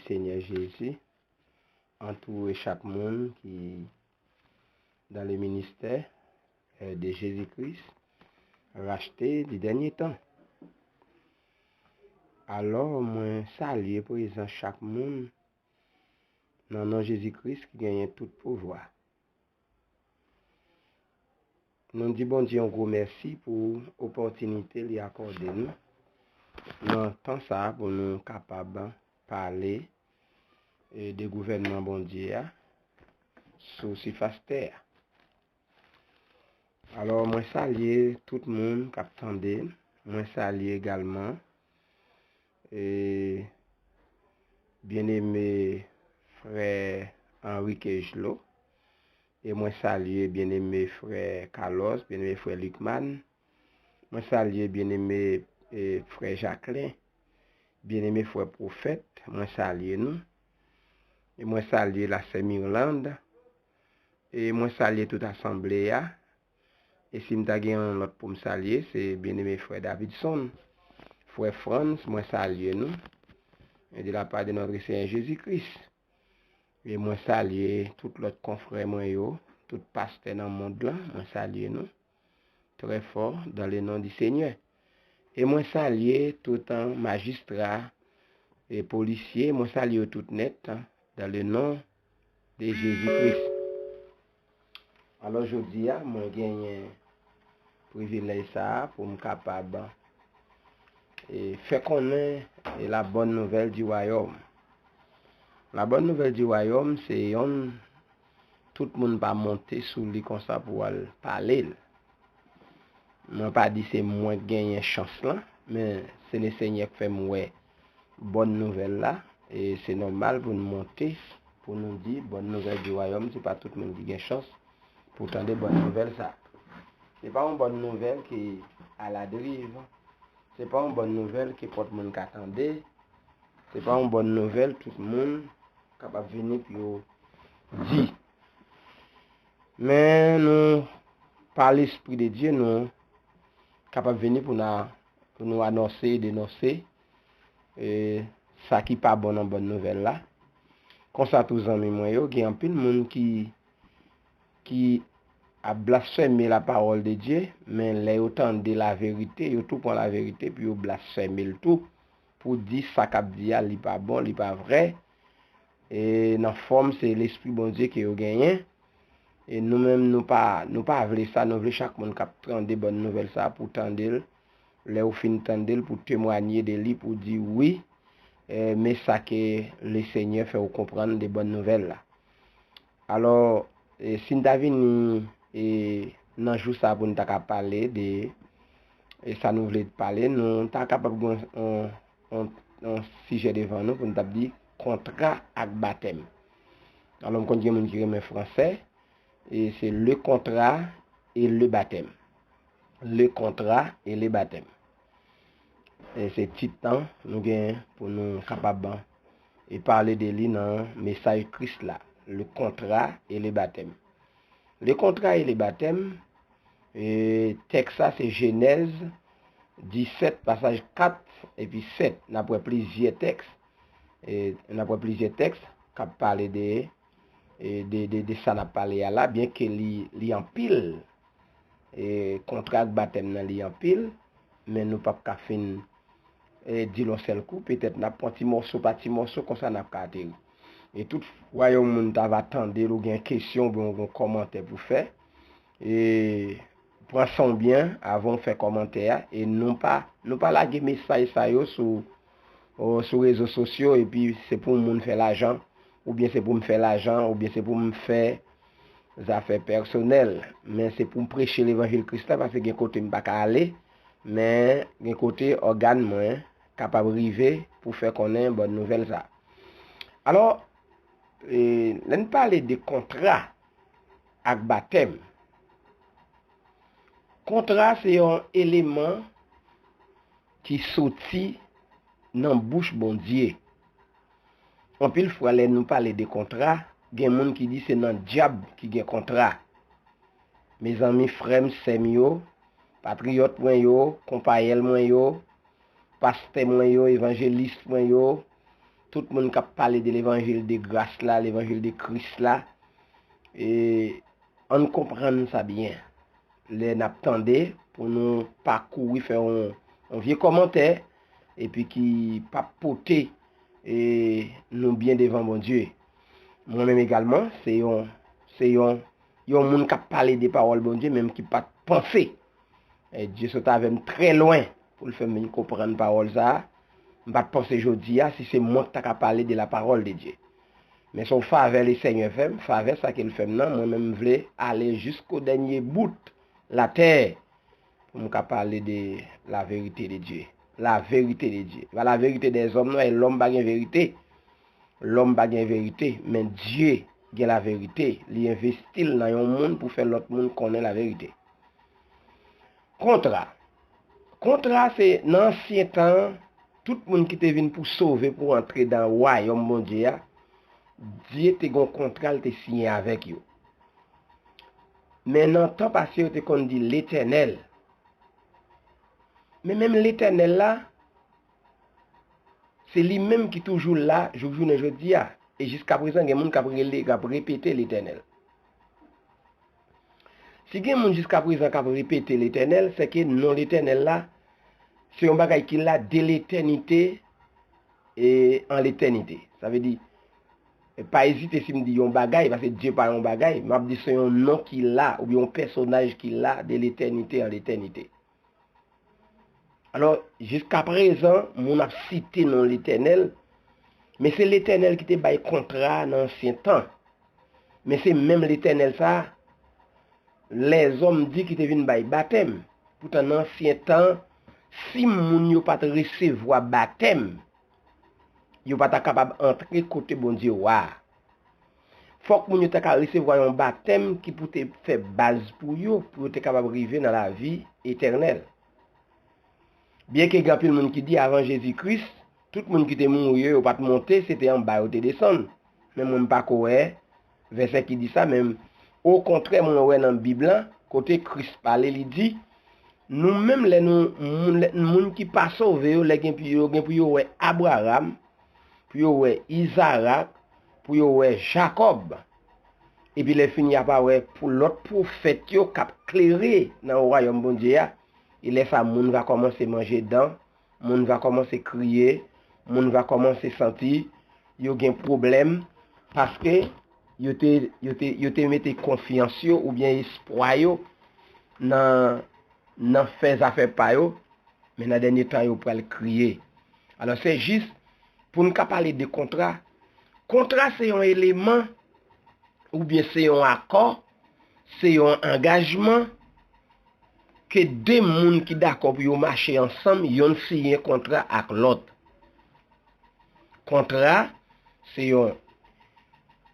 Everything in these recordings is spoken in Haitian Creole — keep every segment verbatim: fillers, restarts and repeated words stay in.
Senyè Jezi, antoure chak moun ki dans le ministère, euh, de Jésus-Christ, racheté du dernier temps. Alò, mwen salye prezans chak moun nan non Jezi Kris ki genyen tout pouvwa. Nou di Bondye yon gwo mèsi pou opòtinite li akòde nou nan tan sa a pou nou kapab pale, e, de gouvènman Bondye a sou sifas tè a. Alò, mwen salye tout moun k ap tande. Mwen salye egalman, e, byeneme frè Henri Kejlo. E mwen salye byeneme frè Carlos, byeneme frè Lucman. Mwen salye byeneme, e, frè Jacquelin, byeneme frè Pwofèt. Mwen salye nou. E mwen salye la sè Mirlande. E mwen salye tout asanble a. E si m ta gen yon lòt pou m salye, se byeneme frè Davidson, frè Frantz, mwen salye nou. E de la part de notre Seigneur Jésus-Christ. E mwen salye tout lòt konfrè mwen yo, tout pastè nan mond lan, mwen salye nou trè fò dans le nom du Seigneur. E mwen salye tout, an, majistra e polisye, mwen salye yo tout nèt, an, dans le nom de Jésus-Christ. Alò, jodi a, mwen genyen privilèj sa a pou m kapab, e, fè konnen, e, la bonne nouvelle du royaume. La bonne nouvelle du royaume, se yonn tout moun pa monte sou li konsa pou al pale l. Mwen pa di se mwen k genyen chans lan, men se Lesenyè k fè m wè bòn nouvèl la, e se nòmal pou n monte, pou nou di bòn nouvèl di wayòm, se pa tout moun ki gen chans pou tande bòn nouvèl sa. Se pa yon bòn nouvèl ki aladriv, se pa yon bòn nouvèl kenpòt moun ka tande, se pa yon bòn nouvèl tout moun kapab vini pou yo di. Men nou, pa Lespri de Dye, nou kapab vini pou n a, pou nou anonse e denonse, e, sa ki pa bon nan bòn nouvèl la. Konsa tou, zanmi mwen yo, gen anpil moun ki, ki ap blasfeme la parole de Dieu, men lè yo tande laverite, yo tou pran laverite pou yo blasfeme l tou, pou di sa k ap di a, li pa bon, li pa vrè. E nan fòm, se Lespri Bondye ke yo genyen. E nou menm, nou pa, nou pa vle sa, nou vle chak moun k ap tande bòn nouvèl sa a pou tande l, lè ou fin tande l, pou temwanye de li, pou di wi, e, men sa ke Lesenyè fè w konprann de bòn nouvèl la. Alò, e, si n ta vini, e, nan jou sa a pou n ta ka pale de, e, sa nou vle pale, nou ta kapab gen yon, yon, yon sijè devan nou pou n t ap di kontra ak batèm. Alò, m konn gen moun ki renmen fransè, e se le contrat et le baptême. Le contrat et le baptême. E se tit tan nou gen pou nou kapab, e, pale de li nan mesaj Kris la, le contrat et le baptême. Le contrat et le baptême, e, tèks sa se Jenèz disèt, pasaj kat epi sèt. N ap wè plizyè tèks, e, n ap wè plizyè tèks k ap pale de, e, de, de, de sa n ap pale a la, byenke li, li anpil. E, kontra ak batèm nan, li anpil, men nou p ap ka fin, e, di l yon sèl kou. Petèt n ap pran ti mòso pa ti mòso, konsa n ap ka ateri. E tout fwa yon moun ta va tande l, ou gen kesyon oubyen ou gen kòmantè pou fè, e, pran san w byen avan w fè kòmantè a, e nou pa, nou pa lage mesaj sa yo sou, o, sou rezo sosyo, epi se pou moun fè lajan, oubyen se pou m fè lajan, oubyen se pou m fè zafè pèsonèl, men se pou m preche levanjil Kris la, paske gen kote m pa ka ale, men gen kote ògàn mwen kapab rive pou fè konnen bòn nouvèl sa. Alò, e, lè n pale de kontra ak batèm, kontra se yon eleman ki soti nan bouch Bondye. Anpil fwa, lè nou pale de kontra, gen moun ki di se nan dyab ki gen kontra. Mezanmi, frè m, sè m yo, patriyòt mwen yo, konpayèl mwen yo, pastè mwen yo, evanjelis mwen yo, tout moun k ap pale de levanjil de gras la, levanjil de Kris la, e, ann konprann sa byen. Lè n ap tande, pou nou pa kouri fè yon, yon vye kòmantè, epi ki p ap pote, e, nou byen devan Bondye. Mwen menm egalman, se yon, se yon, yon moun k ap pale de pawòl Bondye, menm ki pa t panse. E Dye sot avè m trè lwen pou l fè m vin konprann pawòl sa a. M pa t panse jodi a, si se mwen k ta ka pale de la parole de Dieu. Men se yon favè Lesenyè fè m, favè sa ke l fè m nan, mwen menm m vle ale jisko dènye bout latè pou m ka pale de la vérité de Dieu. La vérité de Dieu. Pa la vérité des hommes non, e lòm pa gen verite. Lòm pa gen verite, men Dye gen la verite. Li envesti l nan yon moun pou fè lòt moun konnen la verite. Kontra. Kontra se nan ansyen tan, tout moun ki te vin pou sove, pou antre dan wayòm Bondye a, Dye te gen yon kontra l te siyen avèk yo. Men nan tan pase yo te konn di Letènèl. Men menm Letènèl la, se li menm ki toujou la jouk jounen jodi a. E jiskaprezan, gen moun k ap rele, k ap repete Letènèl. Si gen moun jiskaprezan k ap repete Letènèl, se ke non Letènèl la, se yon bagay ki la de letènite e an letènite. Sa vle di, e pa ezite si m di yon bagay, paske Dye pa yon bagay, m ap di se yon non ki la, oubyen yon pèsonaj ki la de letènite an letènite. Alò, jiskaprezan, moun ap site non Letènèl, men se Letènèl ki te bay kontra a nan ansyen tan. Men se menm Letènèl sa a, lèzòm di ki te vin bay batèm. Poutan, nan ansyen tan, si moun yo pa t resevwa batèm, yo pa ta kapab antre kote Bondye wa a. Fòk moun yo ta ka resevwa yon batèm ki pou te fè baz pou yo, pou yo te kapab rive nan lavi etènèl. Byenke gen anpil moun ki di avan Jezi Kris, tout moun ki te mouri yo, yo pa t monte, se te anba yo te desann. Men mwen m pa ko wè vèsè ki di sa, men okontrè, mwen wè nan Bib lan, kote Kris pale, li di, nou menm lè nou, moun, lè, moun ki pa sove yo, lè gen pou yo, gen pou yo wè Abraram, pou yo wè Izarak, pou yo wè Jakòb. Epi lè fini, y ap wè pou lòt pwofèt yo k ap klere nan wayòm Bondye a. E lè sa, moun va kòmanse manje dan, moun va kòmanse kriye, moun va kòmanse santi yo gen pwoblèm, paske yo te, yo te, yo te mete konfyans yo oubyen espwa yo nan, nan fè zafè pa yo, men nan dènye tan yo pral kriye. Alò, se jis pou n ka pale de kontra. Kontra se yon eleman oubyen se yon akò, se yon angajman ke de moun ki dakò pou yo mache ansanm, yonn siyen kontra ak lòt. Kontra, se yon,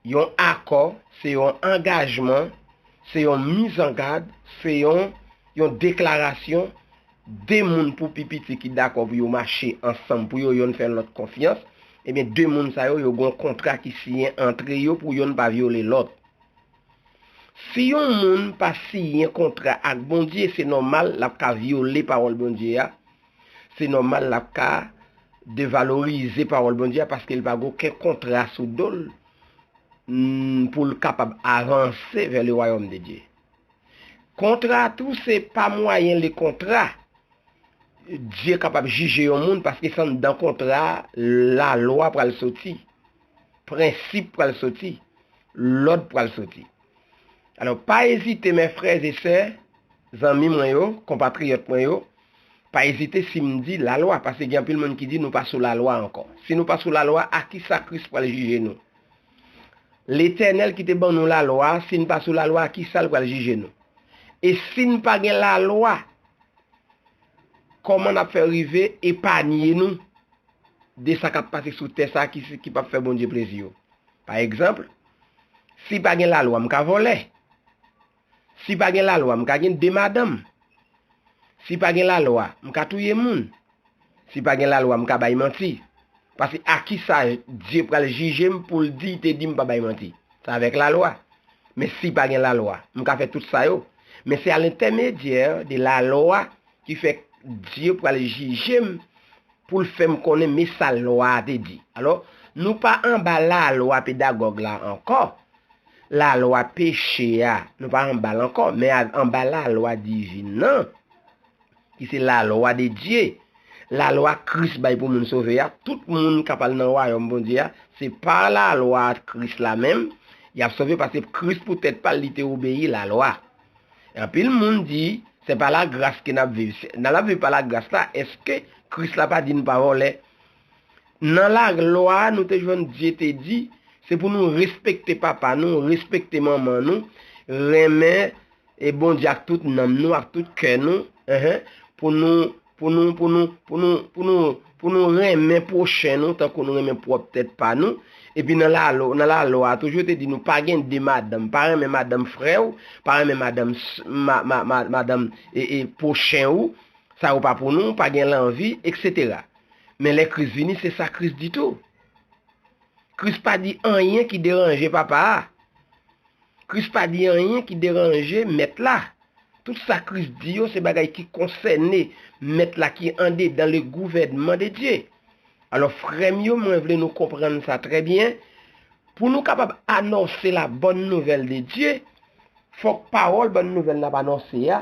yon akò, se yon angajman, se yon mizangad, se yon, yon deklarasyon. De moun pou pi piti ki dakò pou yo mache ansanm, pou yo yonn fè lòt konfyans, ebyen, de moun sa yo, yo gen yon kontra ki siyen antre yo pou yonn pa vyole lòt. Si yon moun pa siyen kontra ak Bondye, se nòmal l ap ka vyole pawòl Bondye a. Se nòmal l ap ka devalorize pawòl Bondye a, paske l pa gen okenn kontra sou do l, mm, pou l kapab avanse vers le royaume de Dieu. Kontra tou, se pa mwayen le kontra Dye kapab jije yon moun, paske se anndan kontra a, lalwa pral soti, prensip pral soti, lòd pral soti. Alò, pa ezite, mes frères et sœurs, zanmi mwen yo, konpatriyòt mwen yo, pa ezite si m di lalwa, paske gen anpil moun ki di nou pa sou lalwa ankò. Si nou pa sou lalwa, a ki sa Kris pral jije nou? Letènèl ki te ban nou lalwa, si n pa sou lalwa, a ki sa l pral jije nou? E si n pa gen lalwa, kòman n ap fè rive epanye nou de sa k ap pase sou tè sa a ki, ki p ap fè Bondye plezi yo? Pa egzanp, si pa gen lalwa, m ka vòlè. Si pa gen lalwa, m ka gen de madanm. Si pa gen lalwa, m ka touye moun. Si pa gen lalwa, m ka bay manti. Paske a ki sa Dye pral jije m pou l di, te di m pa bay manti? Se avèk lalwa. Men si pa gen lalwa, m ka fè tout sa yo. Men se a lentèmedyè de lalwa ki fè Dye pral jije m pou l fè m konnen men sa lwa a te di. Alò, Nou pa anba lalwa pedagòg la ankò. Lalwa peche a, nou pa anba l ankò, men a- anba lalwa divin nan, ki se lalwa de Dye. Lalwa Kris bay pou moun sove a, tout moun k ap al nan wayòm Bondye a, se pa lalwa Kris la menm, y ap sove, paske Kris pou tèt pa l, li te obeyi lalwa. Anpil moun di, se pa lagras ke n ap viv. Se- Nan l ap viv pa lagras la, èske Kris la pa di n pa vòlè? Nan lalwa, nou te jwenn Dye te di, se pou nou respekte papa nou, respekte manman nou, renmen e Bondye ak tout nanm nou, ak tout kè nou, enhen, pou nou, pou nou, pou nou, pou nou, pou nou, pou nou renmen pwochen nou tankou nou renmen pwòp tèt pa nou. Epi nan lalo, nan lalwa, toujou te di nou pa gen de madanm, pa renmen madanm frè w, pa renmen madanm s- ma, ma, ma, madanm e, e pwochen ou, sa yo pa pou nou, pa gen lanvi, etsetera. Men lè Kris vini, se sa Kris di tou. Kris pa di anyen ki deranje papa a. Kris pa di anyen ki deranje mèt la. Tout sa Kris di yo se bagay ki konsène mèt la ki andedan le gouvènman de Dye. Alò, frè m yo, mwen vle nou konprann sa trè byen. Pou nou kapab anonse la bòn nouvèl de Dye, fòk pawòl bòn nouvèl n ap anonse a,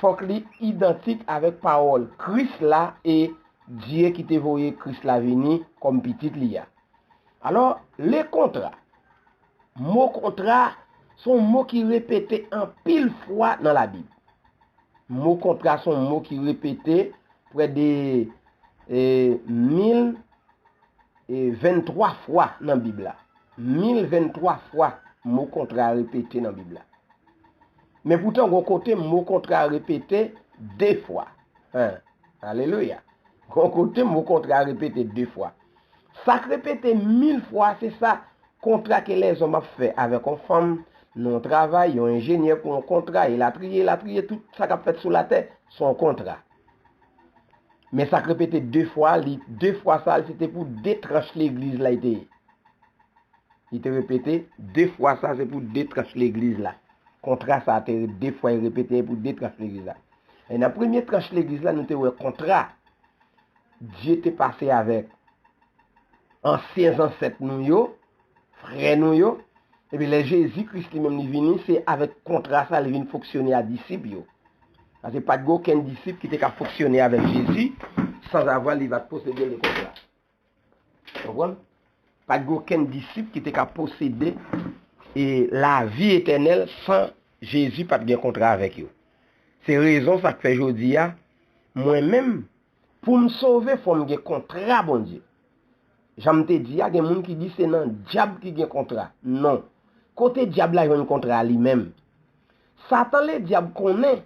fòk li idantik avèk pawòl Kris la e Dye ki te voye Kris la vini kòm pitit li a. Alò, le kontra. Mo kontra, se yon mo ki repete anpil fwa nan Labib. Mo kontra, se yon mo ki repete prè de e, mil e venntwa fwa nan Bib la. Mil venntwa fwa mo kontra repete nan Bib la. Men poutan, gon kote mo kontra repete de fwa. Hen, alelouya. Gon kote mo kontra repete de fwa. Sa k repete mil fwa, se sa kontra ke lèzòm ap fè avèk yon fanm, nan yon travay, yon enjenyè pou yon kontra, elatriye, elatriye, tout sa k ap fèt sou latè, se yon kontra. Men sa k repete de fwa, li, de fwa sa, se te pou de tranch legliz la, li te ye. Li te repete, de fwa sa, se pou de tranch legliz la. Kontra sa te de fwa, li repete pou de tranch legliz la. E nan premye tranch legliz la, nou te wè kontra Dye te pase avèk ansyen zansèt nou yo, frè nou yo. Epi lè Jezi Kris li menm li vini, se avèk kontra sa li vin fonksyone a disip yo. Paske pa t gen okenn disip ki te ka fonksyone avèk Jezi sanzavwa li pa t posede le kontra. Konprann? Pa t gen okenn disip ki te ka posede e lavi etènèl san Jezi pa t gen kontra avèk yo. Se rezon sa k fè jodi a, mwen menm, pou m sove, fò m gen kontra Bondye. Jan m te di a, gen moun ki di se nan dyab ki gen kontra. Non. Kote dyab la jwenn kontra a li menm? Satan Ledyab konnen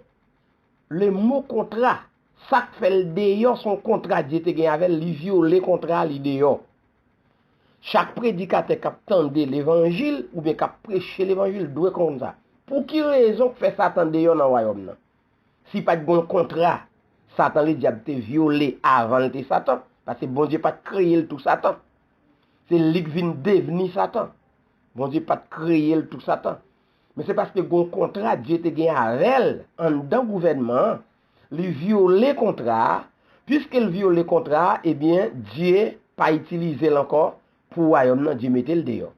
le mo kontra, sa k fè l deyò, se yon kontra Dye te gen avè l, li vyole kontra a, li deyò. Chak predikatè k ap tande levanjil oubyen k ap preche levanjil dwe konn sa. Pou ki rezon k fè Satan deyò nan wayòm nan? Si pa t gen yon kontra Satan Ledyab te vyole avan l te Satan, paske Bondye pa t kreye l tou Satan. Se li k vin devni Satan. Bondye pa t kreye l tou Satan. Men se paske gen yon kontra Dye te gen avè l anndan gouvènman an. Li vyole kontra a. Piske l vyole kontra a, ebyen, Dye pa itilize l ankò pou wayòm nan, Dye mete l deyò.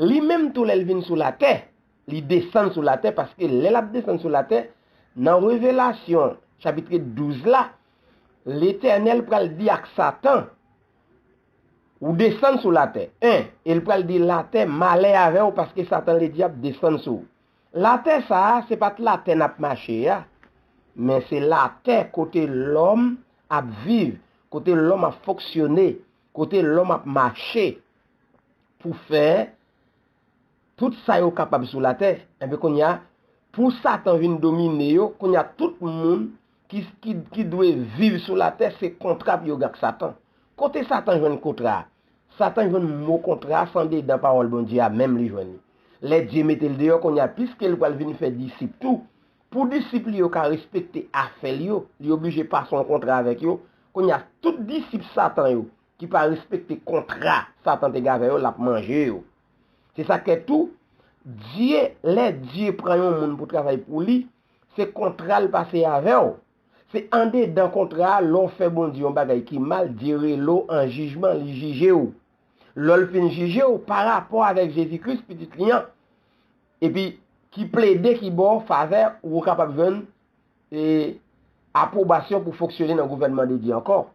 Li menm tou, lè l vin sou latè, li desann sou latè, paske lè l ap desann sou latè, nan Revelasyon, chapit douz la, Letènèl pral di ak Satan, ou desann sou latè. En, e l pral di latè, malè avè w, paske Satan Ledyab desann sou ou. Latè sa a, se pa t latè n ap mache a, men se latè kote lòm ap viv, kote lòm ap fonksyone, kote lòm ap mache pou fè tout sa yo kapab sou latè. Enben, kounye a, pou Satan vin domine yo, kounye a, tout moun ki, ki, ki dwe viv sou latè, se kontra pou yo gen ak Satan. Kote Satan jwenn kontra a? Satan jwenn mo kontra a, se anndedan pawòl Bondye a menm li jwenn li. Lè Dye mete l deyò, kounye a, piske l pral vin fè disip tou, pou disip li yo ka respekte afè l yo, li oblije pase yon kontra avèk yo. Kounye a, tout disip Satan yo ki pa respekte kontra Satan te gen avè yo, l ap manje yo. Se sa k fè tou, Dye, lè Dye pran yon moun pou travay pou li, se kontra l pase avè w. Se anndedan kontra a, lè w fè Bondye yon bagay ki mal, Dye rele w an jijman, li jije w. lè l fin jije w pa rapò avèk Jezi Kris, Pitit li an, epi ki plede, ki ba w favè, ou kapab jwenn e, apwobasyon pou fonksyone nan gouvènman de Dye ankò.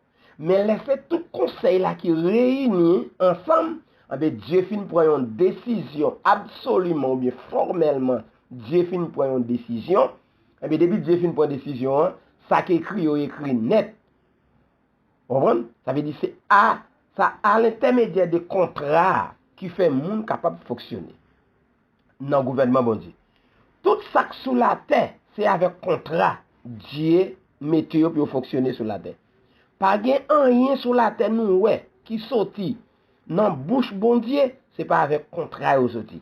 Men lè se tout konsèy la ki reyini ansanm, anben, Dye fin pran yon desizyon absoliman oubyen fòmèlman, Dye fin pran yon desizyon, anben, depi Dye fin pran desizyon an, sa k ekri yo ekri nèt. Ou konprann? Sa vle di se a, sa alentèmedyè de kontra a ki fè moun kapab fonksyone nan gouvènman Bondye. Tout sa k sou latè, se avèk kontra Dye mete yo pou yo fonksyone sou latè. Pa gen anyen sou latè nou wè ki soti nan bouch Bondye, se pa avèk kontra yo soti.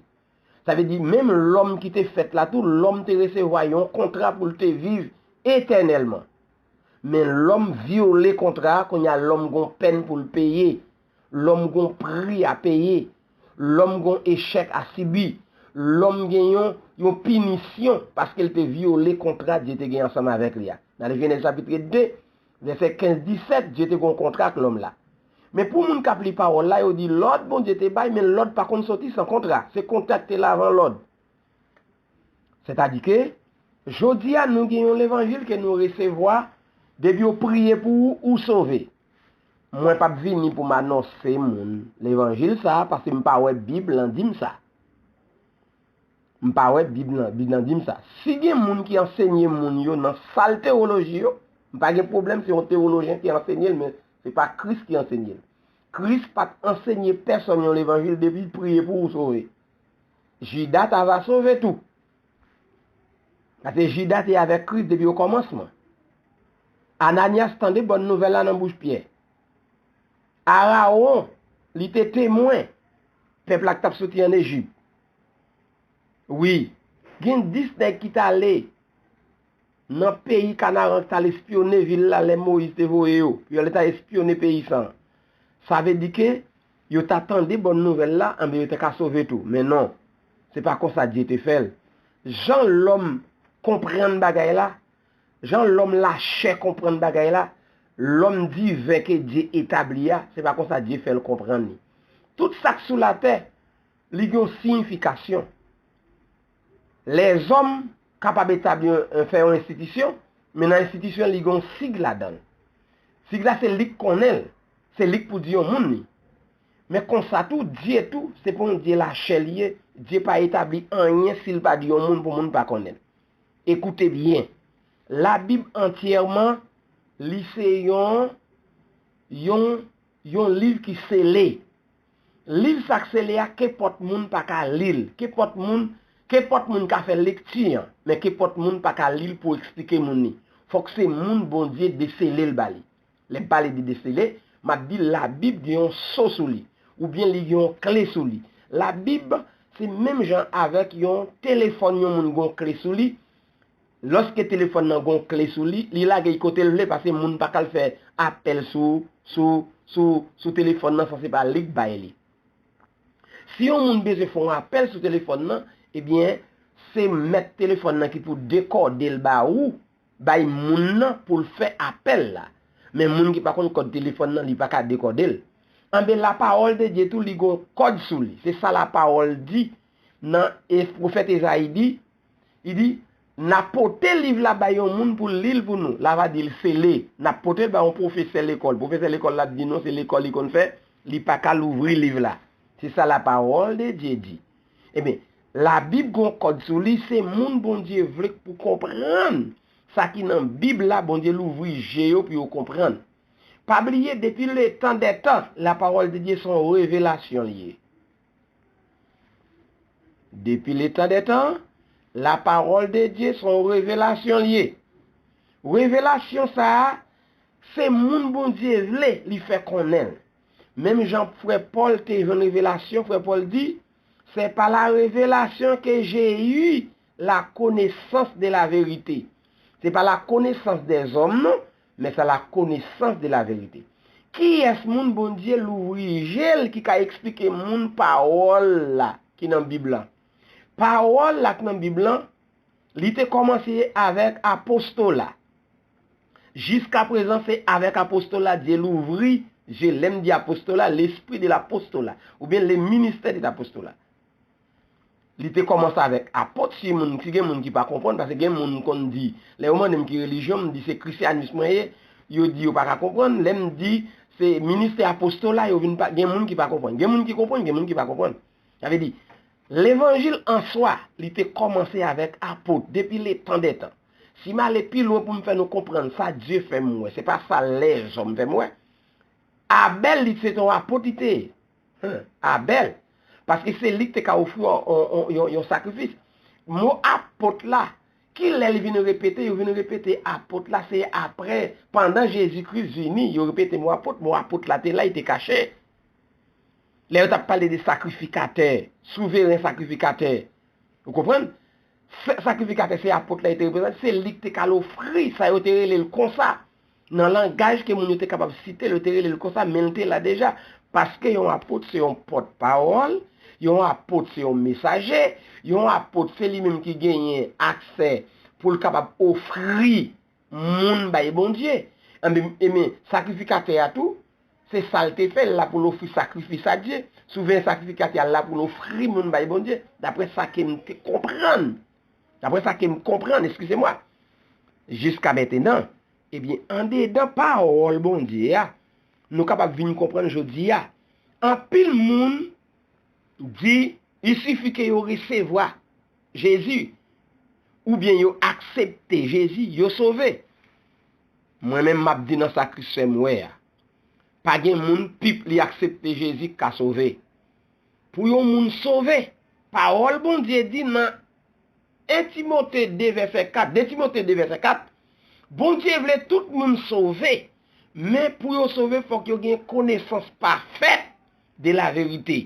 Sa vle di, menm lòm ki te fèt la tou, lòm te resevwa yon kontra pou l te viv etènèlman. Men lòm vyole kontra a, kounye a lòm gon pèn pou l peye. Lòm gon pri a peye. Lòm gon echèk a sibi. Lòm gen yon, yon pinisyon paske l te vyole kontra Dye te gen ansanm avèk li a. Nan Jenèz chapit de, vèsè kenz, disèt, Dye te gon kontra ak lòm la. Men pou moun k ap li pawòl la, yo di lòd Bondye te bay, men lòd pa konn soti san kontra. Se kontra k te la avan lòd. Sètadi ke, jodi a, nou gen yon levanjil ke nou resevwa, depi yo priye pou ou, ou sove. Mwen p ap vini pou m anonse moun levanjil sa a, paske m pa wè Bib lan di m sa. M pa wè Bib lan, Bib lan di m sa. Si gen moun ki ansenye moun yo nan sal tewoloji yo, m pa gen pwoblèm, se yon tewolojyen ki ansenye l, men se pa Kris ki ansenye l. Kris pa t ansenye pèsonn yon levanjil depi l priye pou ou sove. Jida ta va sove tou. Paske Jida te avèk Kris depi okòmansman. Ananyas tande bòn nouvèl la nan bouch Pyè. Arawon, li te temwen pèp la ki t ap soti ann Ejip. Wi, gen dis nèg ki t ale nan peyi Kanaran ki t al espyone vil la lè Moyiz te voye yo pou yo ale ta espyone peyi sa a. Sa vle di ke yo ta tande bòn nouvèl la, anben yo te ka sove tou. Men non, se pa konsa Dye te fè l. Jan lòm konprann bagay la, jan lòm lachè konprann bagay la, lòm diven ke Dye etabli a, se pa konsa Dye fè l konprann li. Tout sa k sou latè, li gen yon siyifikasyon. Lèzòm kapab etabli yon, fè yon enstitisyon, men nan enstitisyon li gen yon sig ladan l. Sig la se li k konnen l, se li k pou di yon moun li. Men konsa tou, Dye tou, se pa yon Dye lachè li ye, Dye pa etabli anyen si l pa di yon moun pou moun pa konnen l. Ekoute byen, Labib antyèman, li se yon, yon, yon liv ki sele. Liv sa k sele a, kenpòt moun pa ka li l. Kenpòt moun, kenpòt moun ka fè lekti an, men kenpòt moun pa ka li l pou eksplike moun li. Fòk se moun Bondye desele l ba li. Lè m pale de desele, m ap di Labib gen yon so sou li, oubyen li gen yon kle sou li. Labib, se menm jan avèk yon telefòn yon moun gen yon kle sou li. Lòske telefòn nan gen yon kle sou li, li lage l kote l vle, paske moun pa ka al fè apèl sou, sou, sou, sou telefòn nan san se pa li k bay li. Si yon moun bezwen fè yon apèl sou telefòn nan, ebyen, se mèt telefòn nan ki pou dekòde l ba ou, bay moun nan pou l fè apèl la. Men moun ki pa konn kòd telefòn nan, li pa ka dekòde l. Anben, lapawòl de Dye tou, li gen yon kòd sou li. Se sa lapawòl di nan e, pwofèt Ezayi di, li di, n a pote liv la bay yon moun pou l li l pou nou. La va di l sele. N a pote l bay yon pwofesè lekòl. Pwofesè lekòl la ap di non, se lekòl li konn fè, li pa ka louvri liv la. Se sa lapawòl de Dye di. Ebyen, Labib gen yon kòd sou li, se moun Bondye vle pou konprann sa ki nan Bib la, Bondye louvri je yo pou yo konprann. Pa bliye, depi letan dè tan, lapawòl de Dye se yon revelasyon li ye. Depi letan dè tan, lapawòl de Dye se yon revelasyon li ye. Revelasyon sa a, se moun Bondye vle li fè konnen l. Menm jan frè Pòl te jwenn revelasyon, frè Pòl di, c'est par la révélation que j'ai eu la connaissance de la vérité. Se pa la connaissance des hommes, non, men se la connaissance de la vérité. Kiyès moun Bondye louvri je l ki ka eksplike moun pawòl la ki nan Bib la? Pawòl la k nan Bib lan, li te kòmanse avèk apostola. Jiskaprezan, se avèk apostola Dye louvri Je, lè m di apostola, l'esprit de l'apostola, oubyen le ministère de l'apostola. Li te kòmanse avèk apot, si moun, si gen moun ki pa konprann, paske gen moun konn di, lè yo mande m ki relijyon, m di se krisyanis mwen ye, yo di yo pa ka konprann, lè m di se ministè apostola, yo vin pa, gen moun ki pa konprann. Gen moun ki konprann, gen moun ki pa konprann. Sa vle di, levanjil an swa, li te kòmanse avèk apot, depi le tan dè tan. Si m ale pi lwen pou m fè nou konprann sa Dye fè m wè, se pa sa lèzòm fè m wè. Abèl, li se te yon apot li te ye. Hen, Abèl. Paske se li ki te ka ofri yon, yon, yon, yon sakrifis. Mo apot la, ki lè li vin repete, yo vin repete apot la, se apre, pandan Jezi Kris vini, yo repete mo apot, mo apot la te la, li te kache. Lè yo t ap pale de sakrifikatè, souveren sakrifikatè, ou konprann? Sa-, sakrifikatè, se apot la, li te reprezante, se li ki te ka al ofri, sa yo te rele l konsa. Nan langaj ke moun yo te kapab site l, yo te rele l konsa, men l te la deja. Paske yon apot se yon pòtpawòl, yon apot se yon mesaje, yon apot se li menm ki genyen aksè pou l kapab ofri moun bay Bondye. Enben, enben, sakrifikatè a tou, se sa l te fè, l la pou l ofri sakrifis a Dye. Souveren sakrifikatè a la pou l ofri moun bay Bondye, daprè sa ke m te konprann. Daprè sa ke m konprann, eskize mwa. Jiska mentenan, ebyen, andedan pawòl Bondye a, nou kapab vin konprann jodi a. Anpil moun di, il sifi ke yo resevwa Jezi, oubyen yo aksepte Jezi, yo sove. Mwen menm, m ap di nan sa Kris fè m wè a. Pa gen moun pip li aksepte Jezi k ka sove. Pou yon moun sove, pawòl Bondye di nan en Timote de vèsè kat, de Timote de vèsè kat, Bondye vle tout moun sove, men pou yo sove, fòk yo gen konesans pafèt de laverite.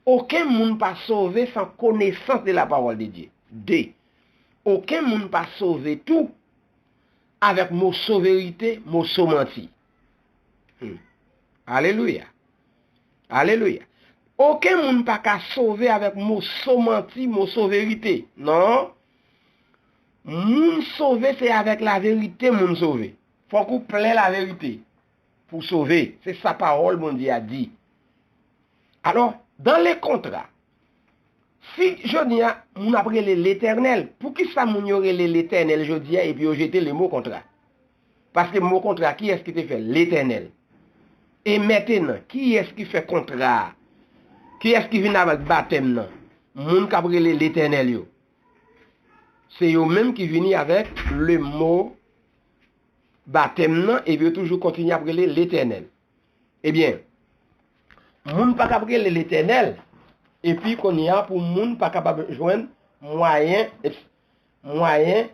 Okenn moun pa sove san konesans de la parole de Dieu. De, okenn moun pa sove tou avèk mo soverite, mo somanti. Hmm. Alelouya. Alelouya. Okenn moun pa ka sove avèk mo somanti, mo soverite. Non. Moun sove se avèk laverite moun sove. Fòk ou plen laverite pou sove. Se sa pawòl Bondye a di. Alò, dans le contrat, si jodi a moun ap rele Letènèl, poukisa moun yo rele Letènèl jodi a epi yo jete le mo kontra? Paske mo kontra, kiyès ki te fè l? Letènèl. E mentenan, kiyès ki fè kontra a? Kiyès ki vin avèk batèm nan? Moun k ap rele Letènèl yo. Se yo menm ki vini avèk le mo batèm nan, epi yo toujou kontinye ap rele Letènèl. Ebyen, moun pa kab rele Letènèl, epi kounye a pou moun pa kapab jwenn mwayen, mwayen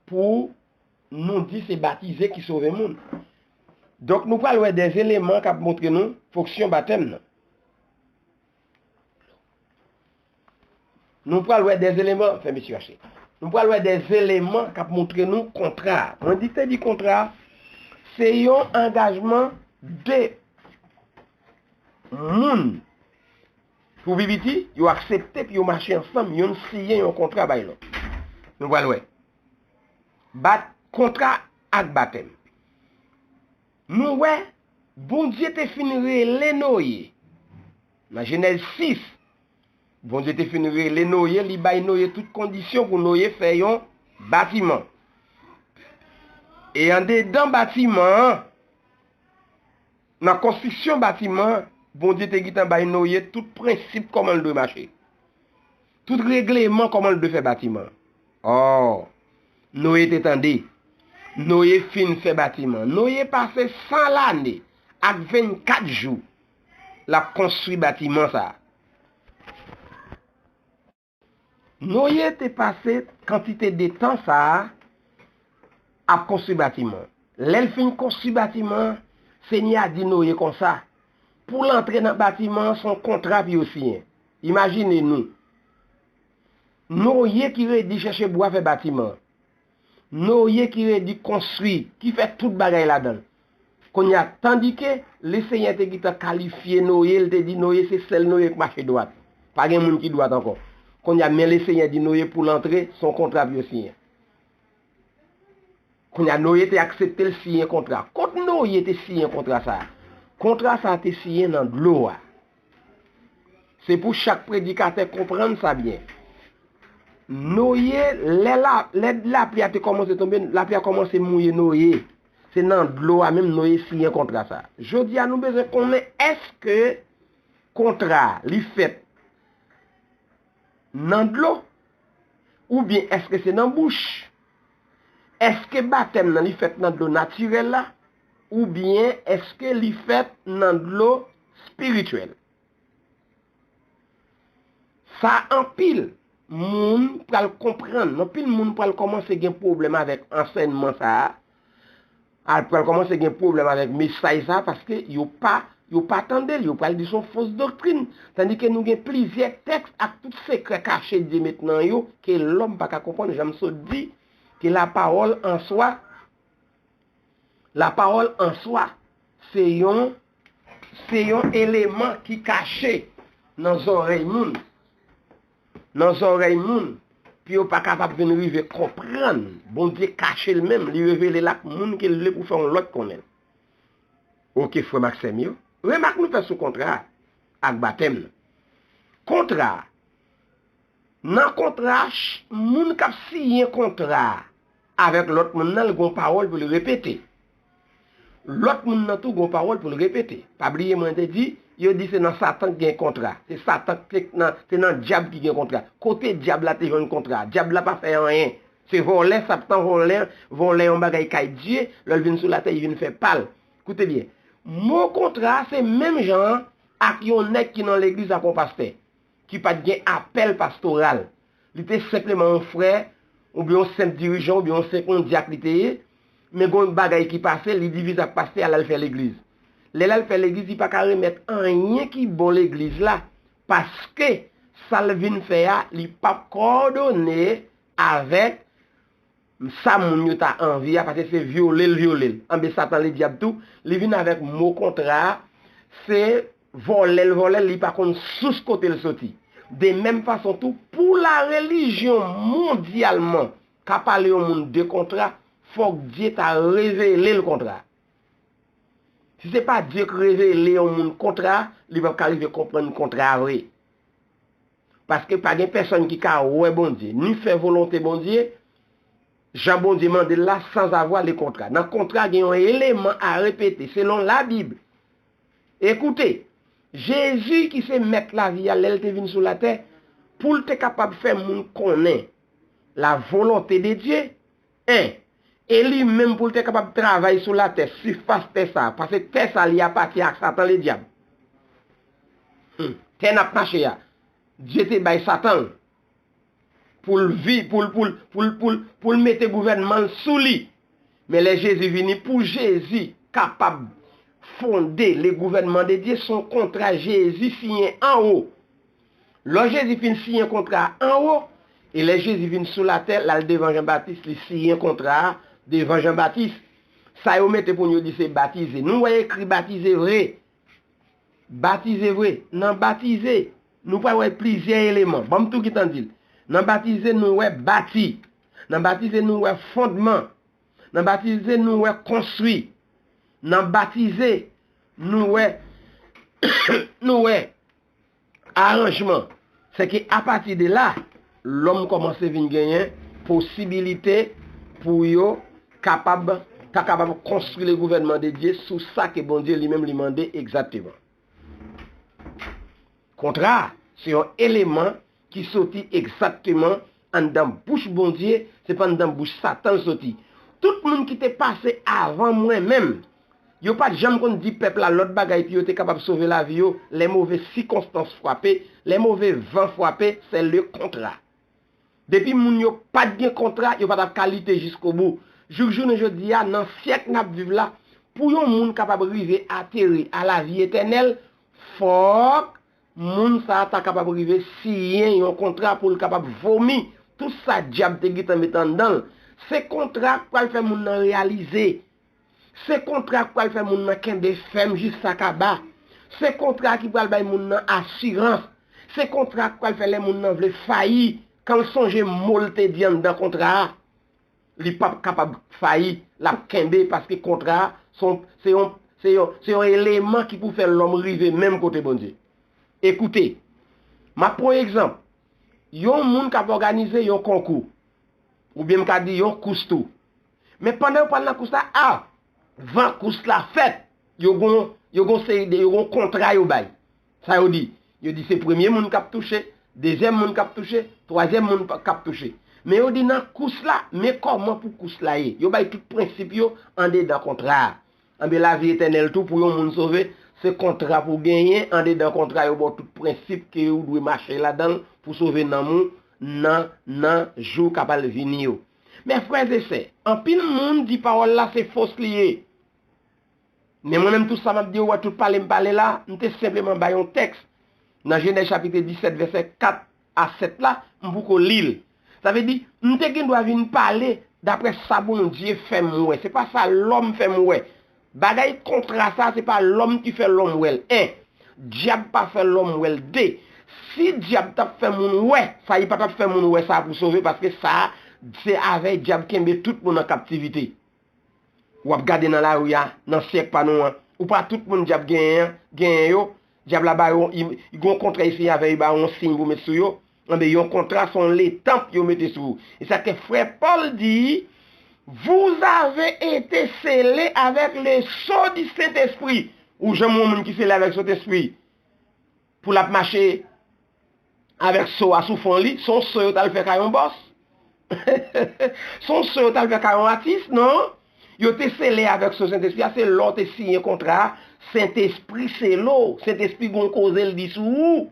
pou nou di se batize ki sove moun. Donk, nou pral wè de eleman k ap montre nou fonksyon batèm nan. Nou pral wè de eleman, fè mesye mache. Nou pral wè de eleman k ap montre nou kontra a. Mwen di te di kontra a, se yon angajman de moun. Pou pi piti, yo aksepte pou yo mache ansanm, youn siyen yon kontra bay lòt. Nou pral wè. Bat, kontra ak batèm. Nou wè, Bondye te fin rele Noye. Nan Jenèz sis, Bondye te fin rele Noye, li bay Noye tout kondisyon pou Noye fè yon batiman. E andedan batiman an, nan konstriksyon batiman an, Bondye te gentan bay Noye tout prensip kòman l dwe mache. Tout regleman kòman l dwe fè batiman an. Ò, Noye te tande. Noye fin fè batiman. Noye pase san lane ak vennkat jou l ap konstwi batiman sa a. Noye te pase kantite de tan sa a ap konstwi batiman an. Lè l fin konstwi batiman an, Senyè a di Noye konsa, pou l antre nan batiman an, se yon kontra pou yo siyen. Imajine nou, Noye ki redi chèche bwa fè batiman an. Noye ki redi konstwi, ki fè tout bagay ladan l. Kounye a, tandike Lesenyè te gentan kalifye Noye, l te di Noye se sèl Noye k mache dwat. Pa gen moun ki dwat ankò. Kounye a, men Lesenyè di Noye pou l antre, se yon kontra pou yo siyen. Kounye a, Noye te aksepte l siyen kontra. Kot Noye te siyen kontra sa a? Kontra sa a te siyen nan dlo a. Se pou chak predikatè konprann sa byen. Noye, lè la, lè lapli a te kòmanse tonbe, lapli a kòmanse mouye Noye. Se nan dlo a menm Noye siyen kontra sa a. Jodi a, nou bezwen konnen èske kontra a, li fèt nan dlo? Oubyen èske se nan bouch? Èske batèm nan li fèt nan dlo natirèl la? Oubyen èske li fèt nan dlo espirityèl? Sa anpil moun pral konprann, anpil moun pral kòmanse gen pwoblèm avèk ansèyman sa a, al pral kòmanse gen pwoblèm avèk mesaj sa a, paske yo pa, yo pa tande l, yo pral di se yon fos doktrin. Tandike nou gen plizyè tèks ak tout sekrè kache Dye met nan yo, ke lòm pa ka konprann, jan m sot di, ke lapawòl an swa, lapawòl an swa, se yon, se yon eleman ki kache nan zòrèy moun. Nan zòrèy moun, pou yo pa kapab vin rive konprann. Bondye kache l menm, li revele l ak moun ke l vle pou fè yon lòt konnen l. Oke, frè m ak sè m yo, remak nou fè sou kontra a ak batèm nan. Kontra a, nan kontra a, ch-, moun k ap siyen kontra a avèk lòt moun nan, l gon pawòl pou l repete. Lòt moun nan tou gon pawòl pou l repete. Pa bliye mwen te di, yo di se nan Satan k gen kontra. Se Satan k te nan, se nan dyab ki gen kontra. Kote dyab la te jwenn kontra? Dyab la pa fè anyen. Se vòlè, Satan vòlè, vòlè yon bagay kay Dye, lè l vin sou latè, li vin fè pa l. Koute byen. Mo kontra a se menm jan an ak yon nèg ki nan legliz ak yon pastè ki pa t gen apèl pastoral. Li te senpleman yon frè, oubyen yon senp dirijan, oubyen yon senp yon dyak li te ye, men gon bagay ki pase, li divize ak pastè a, l al fè legliz. Lè l al fè legliz, li pa ka remèt anyen ki bon legliz la, paske sa l vin fè a, li p ap kòdone avèk sa moun yo ta anvi a, paske se vyole l vyole l. Anben, Satan Ledyab tou, li vin avèk mo kontra a, se vòlè l vòlè l, li pa konn sous kote l soti. De menm fason tou, pou larelijyon mondyalman ka pale yon moun de kontra, fòk Dye ta revele l kontra. Si se pa Dye k revele yon moun kontra, li p ap ka rive konprann kontra vre. Paske pa gen pèsonn ki ka wè Bondye, ni fè volonte Bondye, jan Bondye mande l la, sans avoir le contrat. Nan kontra, gen yon eleman a repete, selon Labib. Ekoute, Jezi ki se mèt lavi a, lè l te vin sou latè, pou l te kapab fè moun konnen la volonte de Dye, en, e li menm pou l te kapab travay sou latè, sifas tè sa a, paske tè sa a, li apatyen ak Satan Ledyab. Hmm. Tè n ap mache a, Dye te bay Satan l pou l vi-, pou l, pou l, pou l, pou l, pou l mete gouvènman l sou li. Men lè Jezi vini, pou Jezi kapab fonde le gouvènman de Dye, se yon kontra Jezi siyen anwo. Lò Jezi fin siyen kontra a anwo, e lè Jezi vin sou latè, l al devan Jan Batis, li siyen kontra a devan Jan Batis. Sa yo mete pou n yo di se batize. Nou wè ekri batize vre. Batize vre. Nan batize, nou pral wè plizyè eleman. Ban m tou gentan di l. Nan batize, nou wè bati. Nan batize, nou wè fondman. Nan batize, nou wè konstwi. Nan batize, nou wè, nou wè aranjman. Sèke apati de la, lòm kòmanse vin genyen posibilite pou yo kapab, ta kapab konstwi le gouvènman de Dye sou sa ke Bondye li menm li mande egzakteman. Kontra a, se yon eleman ki soti egzakteman anndan bouch Bondye, se pa anndan bouch Satan l soti. Tout moun ki te pase avan mwen menm, yo pa t janm konn di pèp la lòt bagay pou yo te kapab sove lavi yo, lè move sikonstans frape, lè move van frape, c'est le contrat. Depi moun yo pa t gen kontra, yo pa t ap ka lite jiskobou. Jouk jounen jodi a, nan syèk n ap viv la, pou yon moun kapab rive ateri a lavi etènèl, fòk moun sa a ta kapab rive siyen yon kontra pou l kapab vomi tout sa dyab te gentan met anndan l. Se kontra k pral fè moun nan reyalize. Se kontra k pral fè moun nan kenbe fèm jis sa kaba. Se kontra ki pral bay moun nan asirans. Se kontra k pral fè lè moun nan vle fayi, kan l sonje mo l te di anndan kontra a, li p ap kapab fayi, l ap kenbe paske kontra a se yon, se yon, Se yon, se yon eleman ki pou fè lòm rive menm kote Bondye. Ekoute, m ap pran yon egzanp. Yon moun k ap òganize yon konkou, oubyen m ka di yon kous tou. Men pandan yo pral nan kous la, avan kous la fèt, yo gon, yo gon seri de, yo gon kontra yo bay. Sa yo di? Yo di se premye moun k ap touche, dezyèm moun k ap touche, twazyèm moun k ap touche. Men yo di nan kous la, men kòman pou kous la ye. Yo bay tout prensip yo andedan kontra a. Anben, lavi etènèl tou, pou yon moun sove, se kontra pou genyen. Andedan kontra, yo ba w tout prensip ke ou dwe mache ladan l pou sove nanm ou nan, nan jou k ap al vini yo. Men frè e sè, anpil moun di pawòl la se fos li ye. Men mwen menm, tout sa m ap di yo, wè, tout pale m pale la, m te senpleman bay yon tèks nan Jenèz chapit disèt, vèsè kat a sèt la, m poko li l. Sa vle di, m te gen dwa vin pale daprè sa Bondye fè m wè. Se pa sa lòm fè m wè. Bagay kontra sa, se pa lòm ki fè lòm wè l. En, dyab pa fè lòm wè l. De, si dyab t ap fè moun wè sa, li pa t ap fè moun wè sa pou sove, paske sa, se avè dyab kenbe tout moun an kaptivite. W ap gade nan lari a, nan syèk pa nou an, ou pa tout moun dyab genyen an, genyen yo, dyab la ba yo, li, li gon kontra li siyen avè yo, li ba yo yon siy pou met sou yo. Anben, yon kontra se yon letanp yo mete sou ou. E sa ke frè Pòl di, vous avez été scellés avec le sceau du Saint-Esprit. Ou janm wè yon moun ki sele avèk Sentespri pou l ap mache avèk so a sou fwon li? Se yon so yo t al fè kay yon bòs. Se yon so yo t al fè kay yon atis, non? Yo te sele avèk so Sentespri a, se lè w te siyen kontra a, Sentespri sele w. Sentespri gon koze l di sou ou.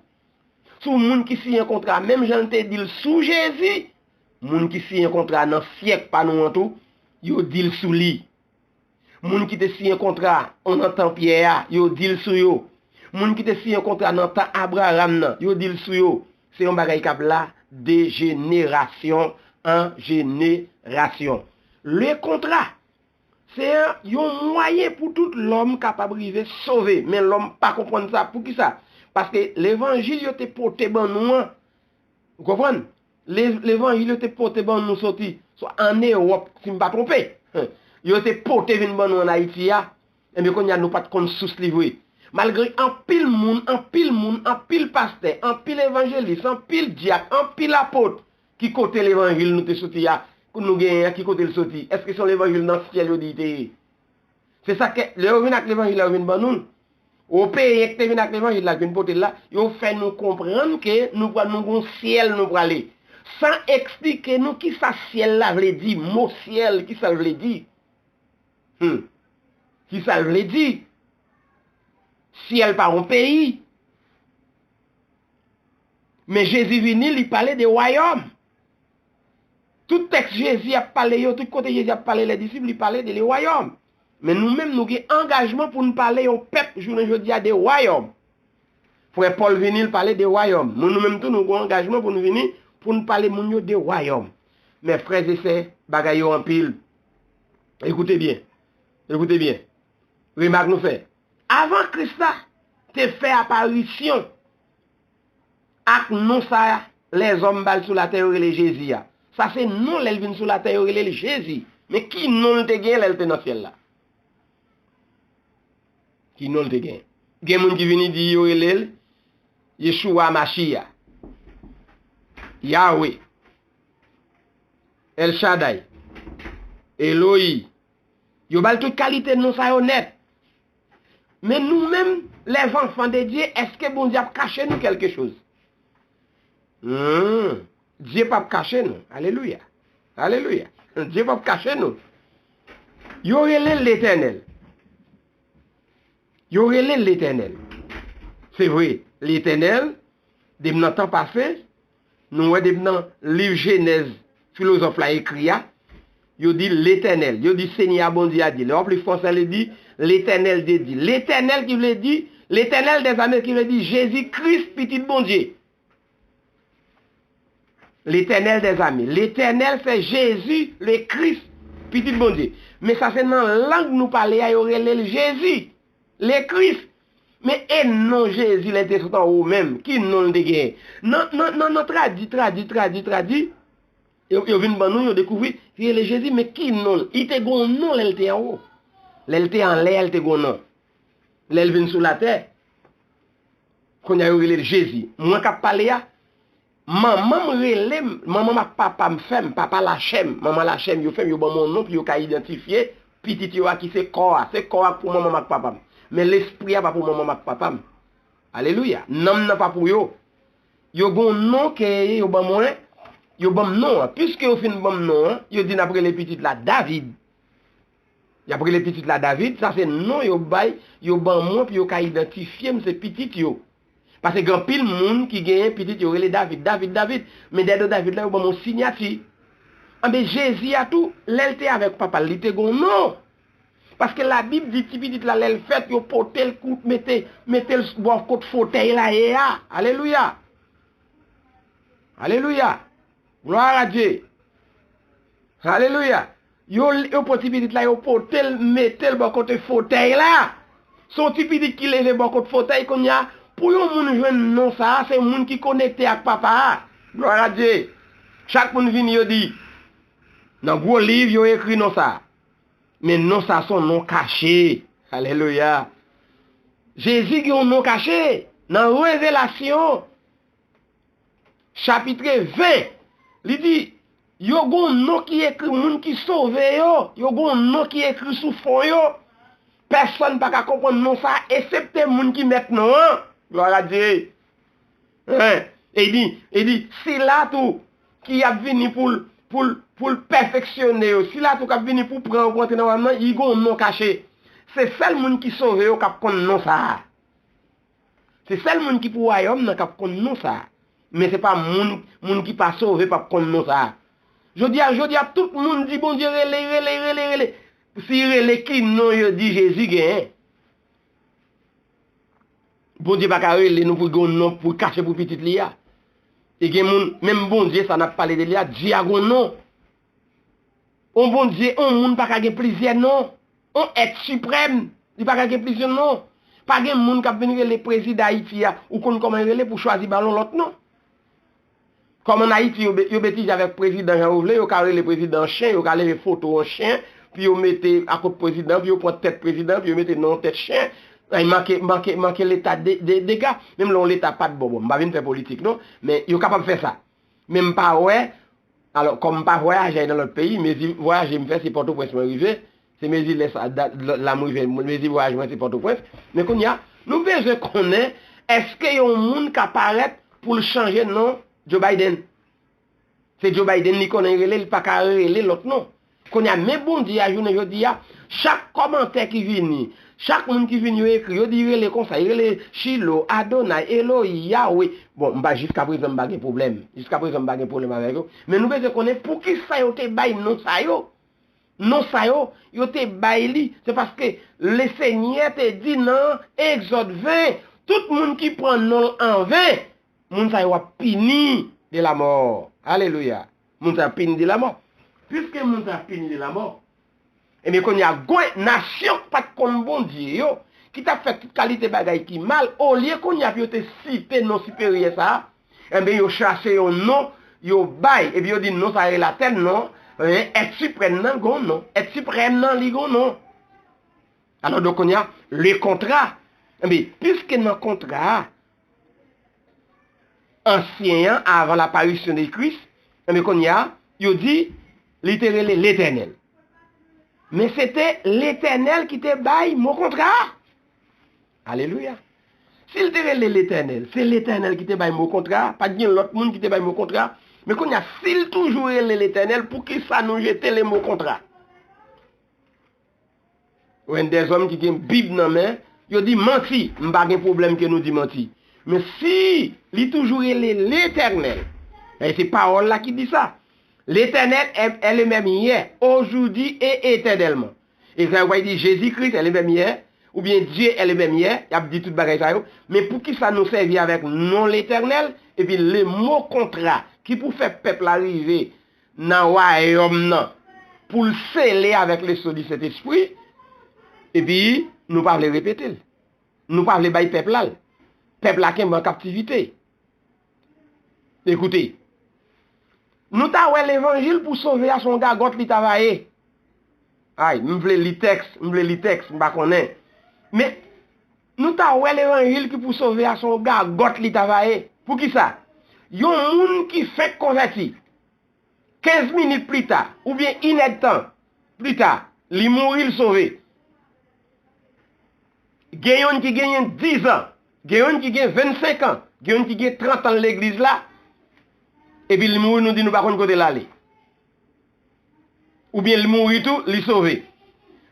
Sou moun ki siyen kontra, menm jan l te di l sou Jezi, moun ki siyen kontra nan syèk pa nou an tou, yo di l sou li. Moun ki te siyen kontra nan tan Pyè a, yo di l sou yo. Moun ki te siyen kontra nan tan Abraram nan, yo di l sou yo. Se yon bagay k ap la de jenerasyon an jenerasyon. Le kontra, se yon mwayen pou tout lòm kapab rive sove, men lòm pa konprann sa. Poukisa? Paske levanjil yo te pote ban nou an, ou konprann? Le-, levanjil yo te pote ban nou soti, swa ann Ewòp, si m pa twonpe. Yo te pote vin ban nou ann Ayiti a. Ebyen, kounye a, nou pa t konn sous li vre. Malgre anpil moun, anpil moun, anpil pastè, anpil evanjelis, anpil dyak, anpil apot ki kote levanjil nou te soti a, nou genyen an, ki kote l soti? Èske se yon levanjil nan syèl yo di li te ye? Se sa ke, lè yo vin ak levanjil la, yo vin ban nou l. Ewopeyen ki te vin ak levanjil la, ki vin pote l la, yo fè nou konprann ke nou pral, nou gon syèl nou prale. San eksplike nou kisa syèl la vle di, mo syèl, kisa l vle di. Hmm. Kisa l vle di? Syèl pa yon peyi. Men Jezi vini, li pale de wayòm. Tout tèks Jezi ap pale yo, tout kote Jezi ap pale lè disip, li pale de le wayòm. Men nou menm, nou gen angajman pou n pale yon pèp jounen jodi a de wayòm. Frè Pòl vini, l pale de wayòm. Nou, nou menm tou, nou gen angajman pou n vini, pou n pale moun yo de wayòm. Men frè e sè, bagay yo anpil. Ekoute byen. Ekoute byen. Remak nou fè. Avan Kris la te fè aparisyon ak non sa a, lèzòm ba l sou latè yo rele Jezi a. Sa se non lè l vin sou latè yo rele l Jezi. Men ki non l te gen lè l te nan syèl la? Ki non l te gen? Gen moun ki vini di yo rele l Yeshua Mashiach, Yahweh, El Shaddai, Elohi. Yo ba l tout kalite non sa yo nèt. Men nou menm, les enfants de Dieu, èske Bondye ap kache nou kèlke choz? Hmm. Dye p ap kache nou. Alelouya. Alelouya. Dye p ap kache nou. Yo rele l Letènèl. Yo rele l Letènèl. Se vre, Letènèl, depi nan tan pase, nou wè depi nan liv Jenèz, filozòf la ekri a, yo di Letènèl, yo di Senyè a Bondye a di. Lè w ap li fransè, li di Letènèl de Dye. Letènèl ki vle di, Letènèl dèzame ki vle di Jezi Kris, Pitit Bondye. Letènèl dèzame. Letènèl, se Jezi, le Kris, Pitit Bondye. Men sa se nan lang nou pale a, yo rele l Jezi, le Kris. Men e non Jezi lè l te sot anwo menm, ki non l te genyen? Nan, nan, nan, nan tradi, tradi, tradi, tradi, yo, yo vin ban nou, yo dekouvri, li rele Jezi, men ki non l? Li te gon non lè l te anwo. Lè l te anlè a, li te gon non. Lè l vin sou latè, kounye a yo rele l Jezi. Mwen k ap pale a, manman m rele m, manman m ak papa m fè m, papa lache m, manman lache m, yo fè m, yo ban m yon non pou yo ka idantifye pitit yo a ki se kò a. Se kò a k pou manman m ak papa m. Men lespri a pa pou manman m ak papa m. Alelouya. Nanm nan pa pou yo. Yo gen yon non ke yo ban mwen, yo ban m non an. Piske yo fin ban m non an, yo di n ap rele pitit la David. Y ap rele pitit la David, sa se non yo bay, yo ban mwen pou yo ka idantifye m se pitit yo. Paske gen anpil moun ki genyen pitit yo rele David, David, David, men dèyè do David la yo ban m yon siyati. Anben Jezi a tou, lè l te avèk papa l, li te gen yon non. Paske Labib di ti pitit la lè l fèt, yo pote l kou, mete, mete l bò kot fotèy la ye a. Alelouya! Alelouya! Gloire à Dieu! Alelouya! Yo, yo pran ti pitit la, yo pote l, mete l bò kote fotèy la. Se yon ti pitit ki leve bò kot fotèy kounye a. Pou yon moun jwenn non sa a, se moun ki konekte ak papa a. Gloire à Dieu! Chak moun vini, yo di, nan gwo liv, yo ekri non sa a. Men non sa a se yon non kache. Alelouya! Jezi gen yon non kache. Nan Revelasyon, chapit ven, li di, yo gen yon non ki ekri, moun ki sove yo, yo gen yon non ki ekri sou fwon yo. Pèsonn pa ka konprann non sa a, eksepte moun ki mèt non an. Gloire à Dieu. Hein? E di, e di, sila tou ki ap vini pou l, pou l, pou l pèfeksyone yo, sila tou k ap vini pou pran yo pou antre nan wayòm nan, li gen yon non kache. Se sèl moun ki sove yo k ap konn non sa a. Se sèl moun ki pou wayòm nan k ap konn non sa a. Men se pa moun, moun ki pa sove p ap konn non sa a. Jodi a, jodi a, tout moun di Bondye rele, rele, rele, rele. Si rele, ki non yo di Jezi genyen? Bondye pa ka rele nou pou gen yon non pou kache pou pitit li a. E gen moun, menm Bondye sa n ap pale de li a, Dye a gen yon non. On Bondye, on moun pa ka gen plizyè non. On èt siprèm, li pa ka gen plizyè non. Pa gen moun k ap vin rele prezidan Ayiti a, ou konn kòman l rele pou chwazi ba l yon lòt non. Kòm ann Ayiti, yo, be- yo betize avèk prezidan jan yo vle, yo ka rele prezidan chen, yo ka leve foto yon chen, pou yo mete akòt prezidan, pou yo pran tèt prezidan, pou yo mete nan yon tèt chen. Ay, manke, manke, manke Leta de, de, dega. Menm lè yon Leta pa t bon, bon, m pa vin fè politik, non, men yo kapab fè sa. Men m pa wè, alò, kòm m pa vwayaje nan lòt peyi, mezi vwayaje m fè, se Pòtoprens mwen rive, se mezi lè sa, da- la m rive, mezi vwayaj mwen se Pòtoprens. Men kounye a, nou bezwen konnen, èske yon moun ka parèt pou l chanje non Joe Biden? Se Joe Biden li konnen rele, li pa ka rele lòt non. Kounye a, men Bondye a jounen jodi a, chak kòmantè ki vini, chak moun ki vini yo ekri, yo di rele konsa, yo rele Chilo, Adonay, Eloyi, Yawe. Bon, m pa, jiska prezan m pa gen pwoblèm. Jiska prezan m pa gen pwoblèm avèk yo. Men nou bezwen konnen poukisa yo te bay non sa yo. Non sa yo, yo te bay li, se paske Lesenyè te di nan Egzòd ven, tout moun ki pran non l an ven, moun sa yo ap pini de lamò. Alelouya. Moun sa yo ap pini de lamò. Piske moun sa yo ap pini de lamò, ebyen kounye a, gwen nasyon k pa t konn Bondye yo, ki t ap fè tout kalite bagay ki mal, olye kounye a pou yo te site non siperyè sa a, enben, yo chache yon non, yo bay, epi yo di non sa rele atèl non, ebyen, èt siprèm nan gon non, èt siprèm nan li gon non. Alò, donk, kounye a, le kontra, enben, piske nan kontra a, ansyen an, avan laparisyon de Kris, enben, kounye a, yo di, li te rele Letènèl. Men se te Letènèl ki te bay mo kontra a. Alelouya. Si l te rele Letènèl, se Letènèl ki te bay mo kontra a, pa t gen lòt moun ki te bay mo kontra a. Men kounye a, si l toujou rele Letènèl, poukisa nou jete le mo kontra? Ou wè, dèzòm ki gen Bib nan men, yo di manti. M pa gen pwoblèm ke nou di manti. Men si li toujou rele Letènèl, e se pawòl la ki di sa. Letènèl est, est le même hier, aujourd'hui et éternellement. E sa yo pral di Jezi Kris est le même hier, oubyen Dieu est le même hier, y ap di tout bagay sa yo. Men poukisa nou sèvi avèk non Letènèl, epi le mo kontra ki pou fè pèp la rive nan wayòm nan, pou l sele avèk leso di Sentespri, epi nou pa vle repete l. Nou pa vle bay pèp la l. Pèp la kenbe an kaptivite. Ekoute, nou ta wè levanjil pou sove a se yon gagòt li ta va ye. Ay, m vle li tèks, m vle li tèks, m pa konnen. Men, Nou ta wè levanjil ki pou sove a se yon gagòt li ta va ye. Poukisa? Yon moun ki fenk konvèti, kenz minit pli ta, oubyen inèdtan pli ta, li mouri, l sove. Gen youn ki genyen diz an, gen youn ki gen vennsenk an, gen youn ki gen trant an legliz la, epi li mouri, nou di nou pa konn kote l ale. Oubyen li mouri tou, li sove.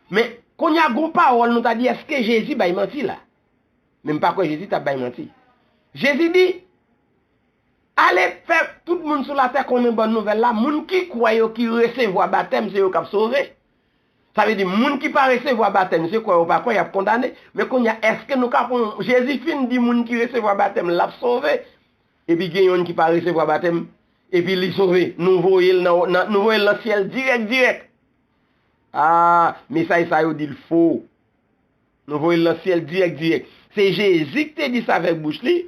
Men, kounye a gon pawòl nou ta di, èske Jezi bay manti la? Men m pa kwè Jezi t ap bay manti. Jezi di, ale fè tout moun sou latè konnen bòn nouvèl la, moun ki kwè yo ki resevwa batèm, se yo k ap sove. Sa vle di, moun ki pa resevwa batèm, se kwè yo pa kwè, y ap kondane. Men kounye a, èske nou ka pran, Jezi fin di moun ki resevwa batèm, l ap sove. Epi gen youn ki pa resevwa batèm, epi li sove. Nou voye l nan, nan, nou voye l nan syèl dirèk, dirèk. Ah, mesaj sa yo di l fo. Nou voye l nan syèl dirèk, dirèk. Se Jezi ki te di sa avèk bouch li.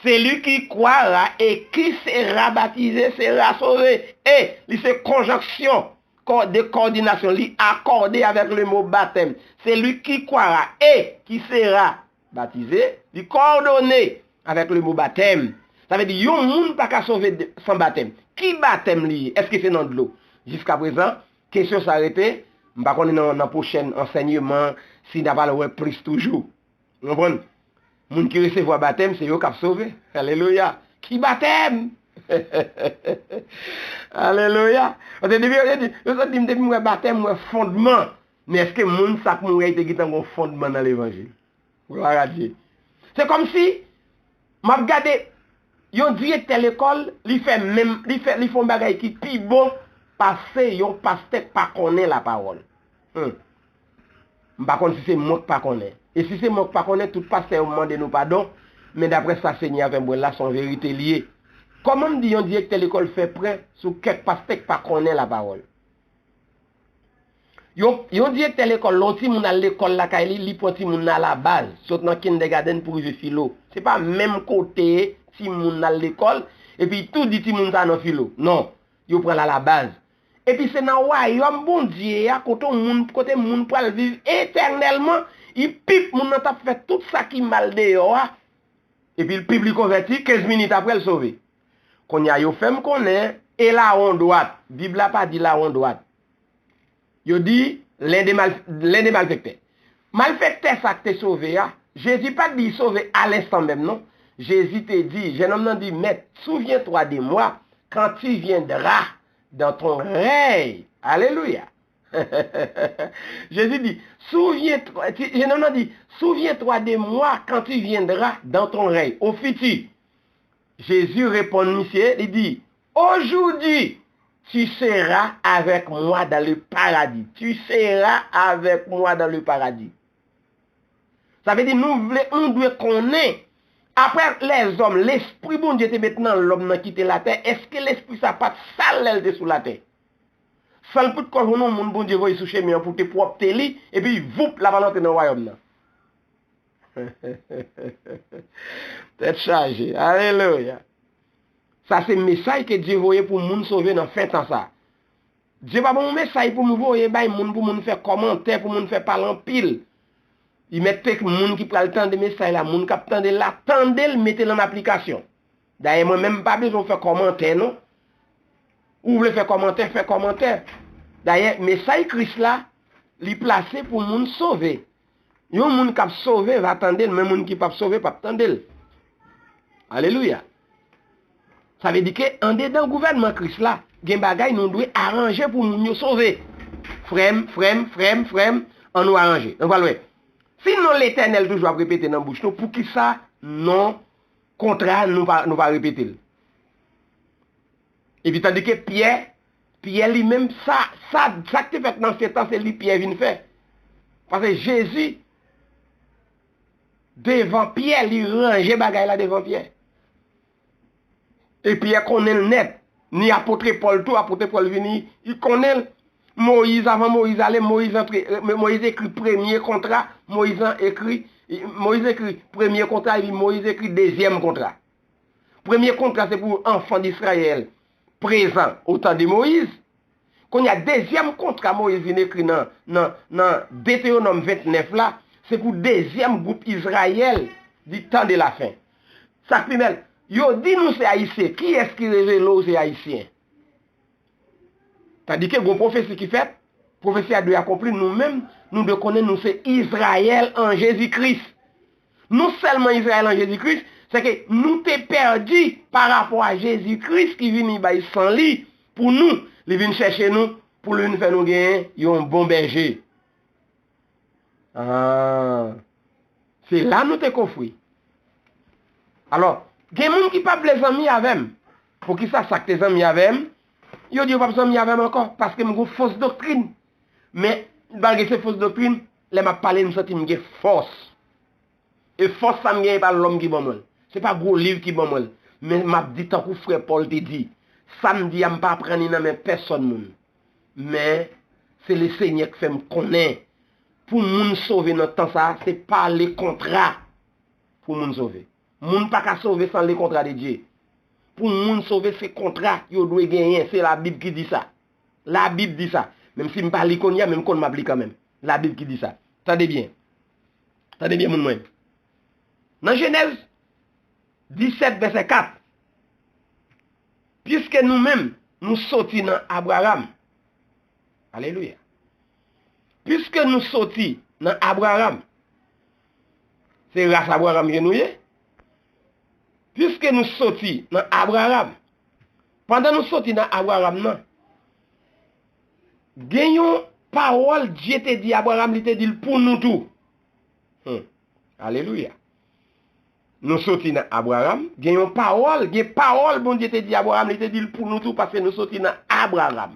Celui qui croira et qui sera baptisé sera sauvé. E li se konjonksyon, kò-, de kòdinasyon. Li akòde avèk le mo batèm. Celui qui croira et qui sera baptisé, li kòdone avèk le mo batèm. Sa vle di, yon moun pa ka sove de, san batèm. Ki batèm li ye? Èske se nan dlo? Jiskaprezan, kesyon sa rete, m pa konnen nan, nan pwochèn ansèyman, si n ap al wè plis toujou. Ou konprann? Moun ki resevwa batèm, se yo k ap sove. Alelouya! Ki batèm? Alelouya! Paske depi yo te di, yo sot di m, depi m wè batèm, m wè fondman. Men èske moun sa k mouri a, li te gentan gon fondman nan levanjil? Glwa a Dye. Se kòmsi, m ap gade, yon direktè lekòl, li fè menm, li fè, li fè yon bagay ki pi bon pase yon pastè k pa konnen lapawòl. Hmm. M pa konn si se mwen k pa konnen. E si se mwen k pa konnen, tout pastè yo, m mande nou padon, men daprè sa Senyè a fè m wè la, se yon verite li ye. Kòman m di yon direktè lekòl fè pwen sou kèk pastè k pa konnen lapawòl? Yon, yon direktè lekòl, lè yon timoun al lekòl lakay li, li pran timoun nan alabaz, sot nan kindergarten pou rive filo. Se pa menm kote timoun nan al lekòl, epi tou di timoun sa nan filo. Non, yo pran l alabaz. Epi se nan wayòm Bondye a, kote yon moun, kote moun pral viv etènèlman, i pip moun nan t ap fè tout sa ki mal deyò a. Epi l pip li konvèti, kenz minit apre l sove. Kounye a yo fè m konnen, e lawon dwat. Bib la pa di lawon dwat. Yo di, l'un des mal-, l'un des malfaiteurs. Malfektè sa k te sove a, Jezi pa t di l sove alenstan menm non. Jezi te di, jennonm nan di, Maître, souviens-toi de moi quand tu viendras dans ton règne. Alelouya! Jezi di, souviens-toi, ti, jennonm nan di, souviens-toi de moi quand tu viendras dans ton règne. O fiti, Jezi reponn misye, li di, aujourd'hui, tu seras avec moi dans le paradis. Tu seras avec moi dans le paradis. Sa vle di nou vle, nou dwe konnen, apre lèzòm, lespri Bondye te met nan lòm nan kite latè, èske lespri sa pa t sal lè l te sou latè? San l poutko jwenn yon moun Bondye voye sou chemen an pou te pwòpte li, epi voup, l ap al antre nan wayòm nan. Tèt chaje. Alelouya. Sa se mesaj ke Dye voye pou moun sove nan fen tan sa. Dye pa ban m yon mesaj pou m voye bay moun, pou moun fè kòmantè, pou moun fè pale anpil. Li mèt fè moun ki pral tande mesaj la, moun k ap tande l la, tande l, mete l an aplikasyon. Dayè, mwen menm, m pa bezwen w fè kòmantè, non. Ou vle fè kòmantè, fè kòmantè. Dayè, mesaj Kris la, li plase pou moun sove. Yon moun k ap sove va tande l, men moun ki p ap sove p ap tande l. Alelouya. Sa vle di ke andedan gouvènman Kris la, gen bagay nou dwe aranje pou moun yo sove. Frè m, frè m, frè m, frè m, ann nou aranje. Nou pral wè. Si non Letènèl toujou ap repete nan bouch nou, poukisa non kontra a nou pa, nou pa repete l? Epi tandike Pyè, Pyè li menm, sa, sa, sa k te fèt nan fen tan, se li Pyè vin fè. Paske Jezi, devan Pyè, li ranje bagay la devan Pyè. E Pyè konnen l nèt. Ni apot Pòl tou, apot Pòl vini, li konnen l. Moyiz, avan Moyiz ale, Moyiz antre, Moyiz ekri premye kontra, Moyiz an-, ekri, Moyiz ekri premye kontra, epi Moyiz ekri dezyèm kontra. Premye kontra se pou anfan d Izrayèl prezan o tan de Moyiz. Kounye a, dezyèm kontra Moyiz vin ekri nan, nan, nan Detewonòm vennèf la, Se pou dezyèm gwoup Izrayèl di tande lafen. Sa k pi bèl, yo di nou se Ayisyen. Kiyès ki revele w se Ayisyen? Tandike gon pwofesi ki fèt, pwofesi a dwe akonpli, nou menm, nou dwe konnen nou se Izrayèl an Jezi Kris. Non sèlman Izrayèl an Jezi Kris, se ke nou te pèdi pa rapò a Jezi Kris ki vini bay san li pou nou, li vin chèche nou, pou li vin fè nou genyen yon bon bèje. Ah, se la nou te kofri. Alò, gen moun ki pa vle zanmi avè m. Poukisa sa k te zanmi avè m? Yo di yo p ap zanmi avè m ankò, paske m gon fos doktrin. Men, malgre se fos doktrin, lè m ap pale, m santi m gen fòs. E fòs sa m genyen, e pa lòm ki ban mwen l. Se pa gwo liv ki ban mwen l. Men m ap di tankou frè Pòl te di, sa m di a, m pa pran ni nan men pèsòn moun. Men, se Lesenyè k fè m konnen, pou moun sove nan tan sa a, se pa lekontra pou moun sove. Moun pa ka sove san lekontra de Dye. Pou moun sove, se kontra yo dwe genyen. Se Labib ki di sa. Labib di sa. Menm si m pa li kounye a, men m konn m ap li kanmenm. Labib ki di sa. Tande byen. Tande byen, moun mwen. Nan Jenèz disèt, vèsè kat, piske nou menm, nou soti nan Abraram. Alelouya. Piske nou soti nan Abraram, se ras Abraram ke nou ye. Piske nou soti nan Abraram, pandan nou soti nan Abraram nan, gen yon pawòl Dye te di Abraram, li te di l pou nou tou. Hmm. Alelouya. Nou soti nan Abraram, gen yon pawòl, gen pawòl Bondye te di Abraram, li te di l pou nou tou, paske nou soti nan Abraram.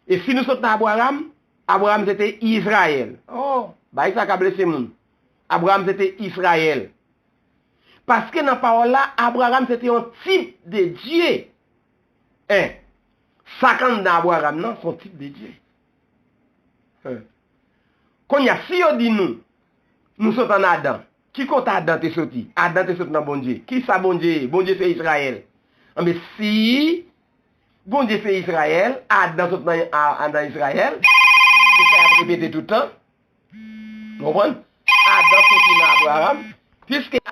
E si nou sot nan Abraram, Abraram se te Izrayèl. Oh, bagay sa ka blese moun. Abraram se te Izrayèl. Paske nan pawòl la, Abraram se te yon tip de Dye. En, sa k anndan Abraram nan, se yon tip de Dye. En. Kounye a, si yo di nou, nou sot ann Adan, ki kote Adan te soti? Adan te sot nan Bondye. Kisa Bondye ye? Bondye se Izrayèl. Anben, si Bondye se Izrayèl, Adan sot nan, a, a, nan Izrayèl, se sa y ap repete tout tan. Ou konprann? Adan soti nan Abraram, piske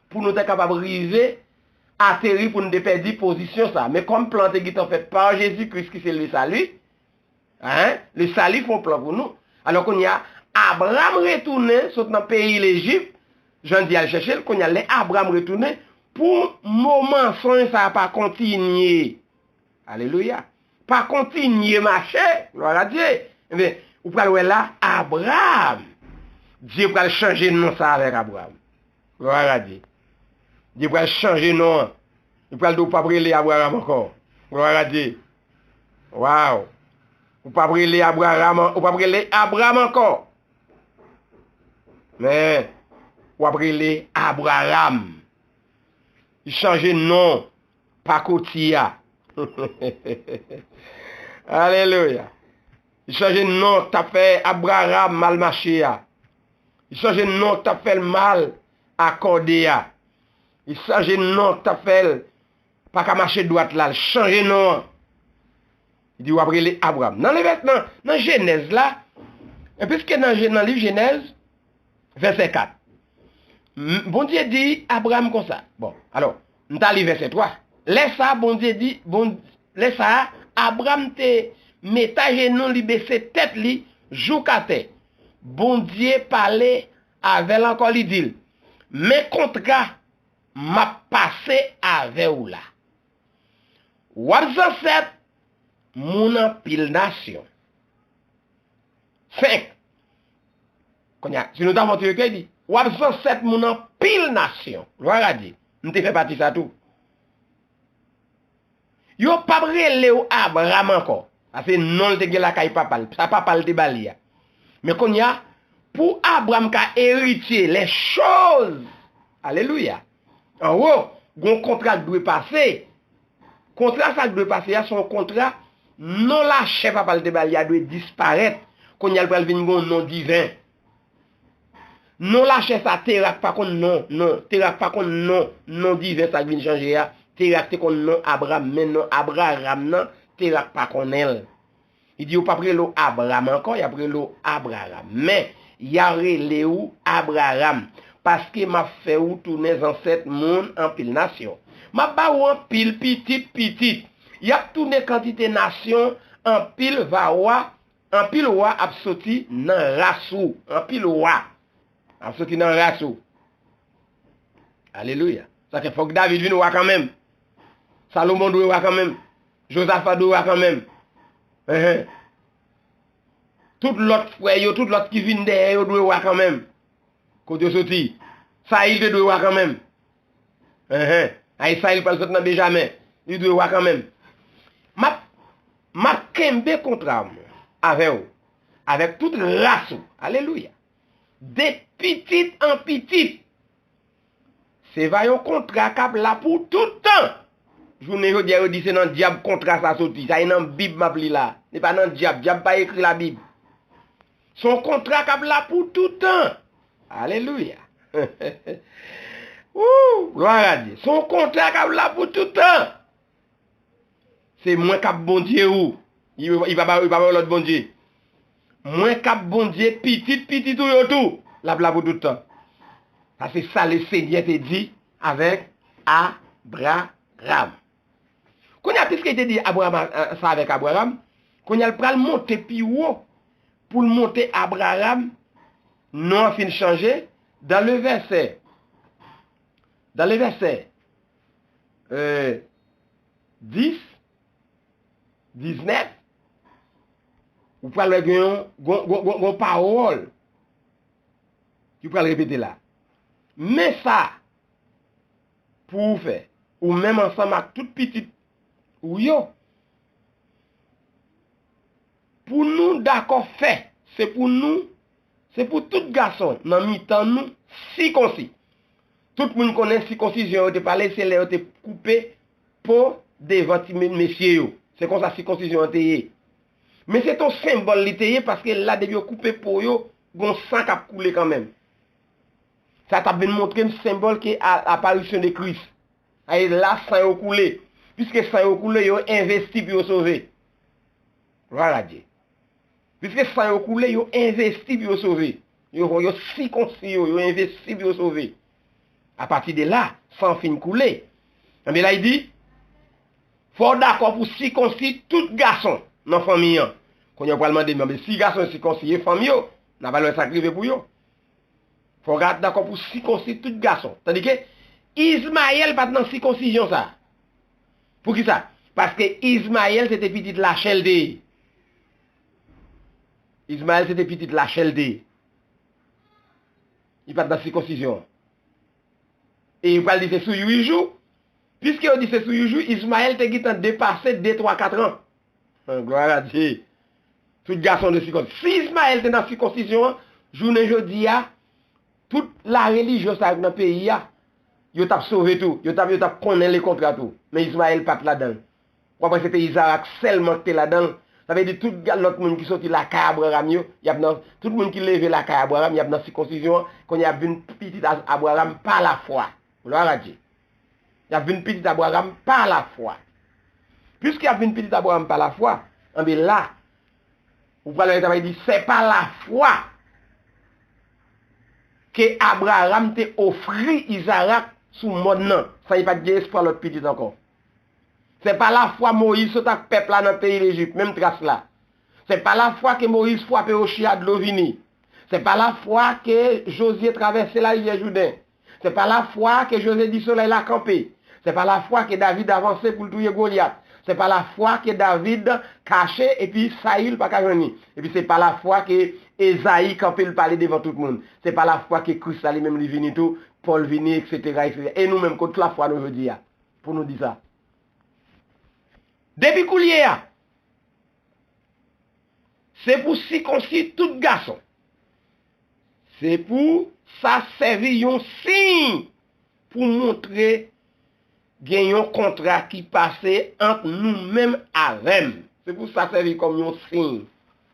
Pou nou te kapab rive ateri, pou nou te pèdi pozisyon sa. Men kòm plan te gentan fèt pa Jezi Kris ki se le sali, en, le sali fè yon plan pou nou. Alò kounye a, Abram retounen sot nan peyi Lejip, jan di al chèche l, kounye a lè Abram retounen, pou mo mansonj sa a pa kontinye. Alelouya. Pa kontinye mache. Glwa a Dye. Ebyen, ou pral wè la, Abraram. Dye pral chanje non sa avèk Abraram. Glwa a Dye. Dye pral chanje non an. Li pral di w p ap rele Abraram ankò. Glwa a Dye. Waw. Ou p ap rele Abraram, ou p ap rele Abram ankò. Men, w ap rele Abraram. Li chanje non pakoti a. Alelouya. Li chanje non k t ap fè Abraram mal mache a. Li chanje non k t ap fè l mal akòde a. Li chanje non k t ap fè l pa ka mache dwat la. Li chanje non an. Li di, w ap rele Abram. Nan Levit-, nan, nan Jenèz la, e piske nan Je-, nan liv Jenèz, vèsè kat. M-, Bondye di Abram konsa. Bon, alò, m ta li vèsè twa. Lè sa a, Bondye di, bon, lè sa a, Abram te met ajenou, li bese tèt li jouk atè. Bondye pale avè l ankò, li di l, men kontra m ap pase avè w la. W ap zansèt moun anpil nasyon. Senk. Kounye a, si nou ta fè yon ti lekti, li di, w ap zansèt moun anpil nasyon. Glwa a Dye. M te fè pati sa tou. Yo p ap rele w Abram ankò. Sa se non l te gen lakay papa l. Sa papa l te ba li a. Men kounye a, pou Abram ka eritye les choses, alelouya, anwo, gon kontra k dwe pase. Kontra sa k dwe pase a, se yon kontra, non lachè papa l te ba li a dwe disparèt. Kounye a, l pral vin gon non diven. Non lachè sa, Terak pa konn non, non, Terak pa konn non, non diven sa k vin chanje a. Terak te konn non Abram, men non Abraram nan, Terak pa konnen l. Li di, yo p ap rele w Abram ankò, y ap rele w Abraram. Men, y a rele w Abraram, paske m ap fè w tounen zansèt moun anpil nasyon. M ap ba w anpil pitit pitit. Y ap tounen kantite nasyon, anpil va wa, anpil wa ap soti nan ras ou. Anpil wa ap soti nan ras ou. Alelouya. Sa fè fòk David vin wa kanmenm. Salomon dwe wa kanmenm. Jozafa dwe wa kanmenm. Enhen. Tout lòt frè yo, tout lòt ki vin dèyè yo dwe wa kanmenm. Kote yo soti? Sayil te dwe wa kanmenm. Enhen. Ay, Sayil pral sot nan Benjamen. Li dwe wa kanmenm. M ap, m ap kenbe kontra m avè w, avèk tout ras ou. Alelouya. De pitit an pitit. Se va yon kontra k ap la pou tout tan. Jounen jodi a, yo di se nan dyab kontra sa soti. Sa e nan Bib m ap li la. Se pa nan dyab. Dyab pa ekri Labib. Se yon kontra k ap la pou tout tan. Alelouya. Wou, glwa a Dye. Se yon kontra k ap la pou tout tan. Se mwen k ap Bondye ou. Li, li pa ba, li pa ba lòt bondye. Mwen k ap Bondye pitit pitit ou yo tou. L ap la pou tout tan. Sa se sa Lesenyè te di avèk Abraram. Kounye a, piske li te di Abraram, a, sa avèk Abraram, kounye a, l pral monte pi wo pou l monte Abraram, non an fin chanje, dans le verset, dans le verset, euh, dis, diznèf, ou pral wè gen yon, gon, gon, gon, gon pawòl ki pral repete la. Men sa pou ou fè, ou menm ansanm ak tout pitit ou yo, pou nou dakò fè, se pou nou, se pou tout gason nan mitan nou sikonsi. Tout moun konnen sikonsizyon yo te pale, se lè yo te koupe po devan ti me-, mesye yo. Se konsa sikonsizyon an te ye. Men se t on senbòl li te ye, paske la, depi yo koupe po yo, gon san k ap koule kanmenm. Sa t ap vin montre n senbòl ke a, aparisyon de Kris. Ay la, san yo koule. Piske san yo koule, yo envesti pou yo sove. Glwa a Dye. Piske san yo koule, yo envesti pou yo sove. Yo, yo sikonsi yo, yo envesti pou yo sove. Apati de la, san fin koule. Enben la, li di, fò w dakò pou sikonsi tout gason nan fanmi an. Kounye a, w pral mande m, enben, si gason sikonsi, e fanm yo, n a pral wè sa k rive pou yo. Fò w dakò pou sikonsi tout gason. Tandike, Izmayèl pa t nan sikonsizyon sa. Poukisa? Paske Izmayèl se te pitit lachè l te ye. Izmayèl se te pitit lachè l te ye. Li pa t nan sikonsizyon an. E yo pral di se sou uit jou. Piske yo di se sou uit jou, Izmayèl te gentan depase de, twa, kat an. Glwa a Dye. Tout gason de sikonsizyon. Si Izmayèl te nan sikonsizyon an, jounen jodi a, tout larelijyon sa yo k nan peyi a, yo t ap sove tou. Yo t ap, yo t ap konnen lekontra tou. Men Izmayèl pa t ladan l. W ap wè se te Izarak sèlman ki te ladan l. Sa vle di tout ga-, lòt moun ki soti lakay Abraram yo, y ap nan, tout moun ki leve lakay Abraram, y ap nan sikonsizyon an, kounye a y ap vin pitit a Abraram pa lafwa. Glwa a Dye. Y ap vin pitit Abraram pa lafwa. Piske y ap vin pitit Abraram pa lafwa, anben la, ou pral wè sa vle di, c'est par la foi que Abraham te ofri Izarak sou mòn nan, san li pa t gen espwa lòt pitit ankò. Se pa lafwa Moyiz sot ak pèp la nan peyi Lejip, menm tras la. Se pa lafwa ke Moyiz frape woche a, dlo vini. Se pa lafwa ke Jozye travèse larivyè Jouden. Se pa lafwa ke Jozye di solèy la kanpe. Se pa lafwa ke David avanse pou l touye Golyat. Se pa lafwa ke David kache epi Sayil pa ka jwenn li. Epi se pa lafwa ke Ezayi kanpe, l pale devan tout moun. Se pa lafwa ke Kris la li menm li vini tou, Pòl vini, etsetera, etsetera. E nou menm, kot lafwa nou jodi a? Pou nou di sa. Depi koulye a, se pou sikonsi tout gason. Se pou sa sèvi yon siy pou montre gen yon kontra ki pase ant nou menm avè m. Se pou sa sèvi kòm yon siy.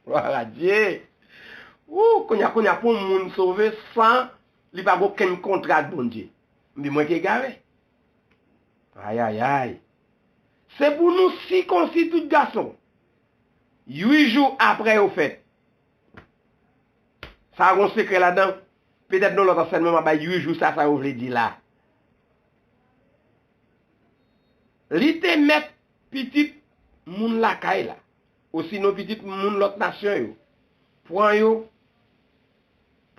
Glwa a Dye. Ou, kounye a, kounye a, pou moun sove san li pa gen okenn kontra ak Bondye. Ebyen mwen ki egare. Ayayay. Se pou nou sikonsi tout gason. Uit jou apre yo fèt. Sa a gon sekrè ladan. Petèt nan lòt ansèyman, m a bay uit jou sa, sa yo vle di la. Li te mèt pitit moun lakay la, osinon pitit moun lòt nasyon yo. Pran yo,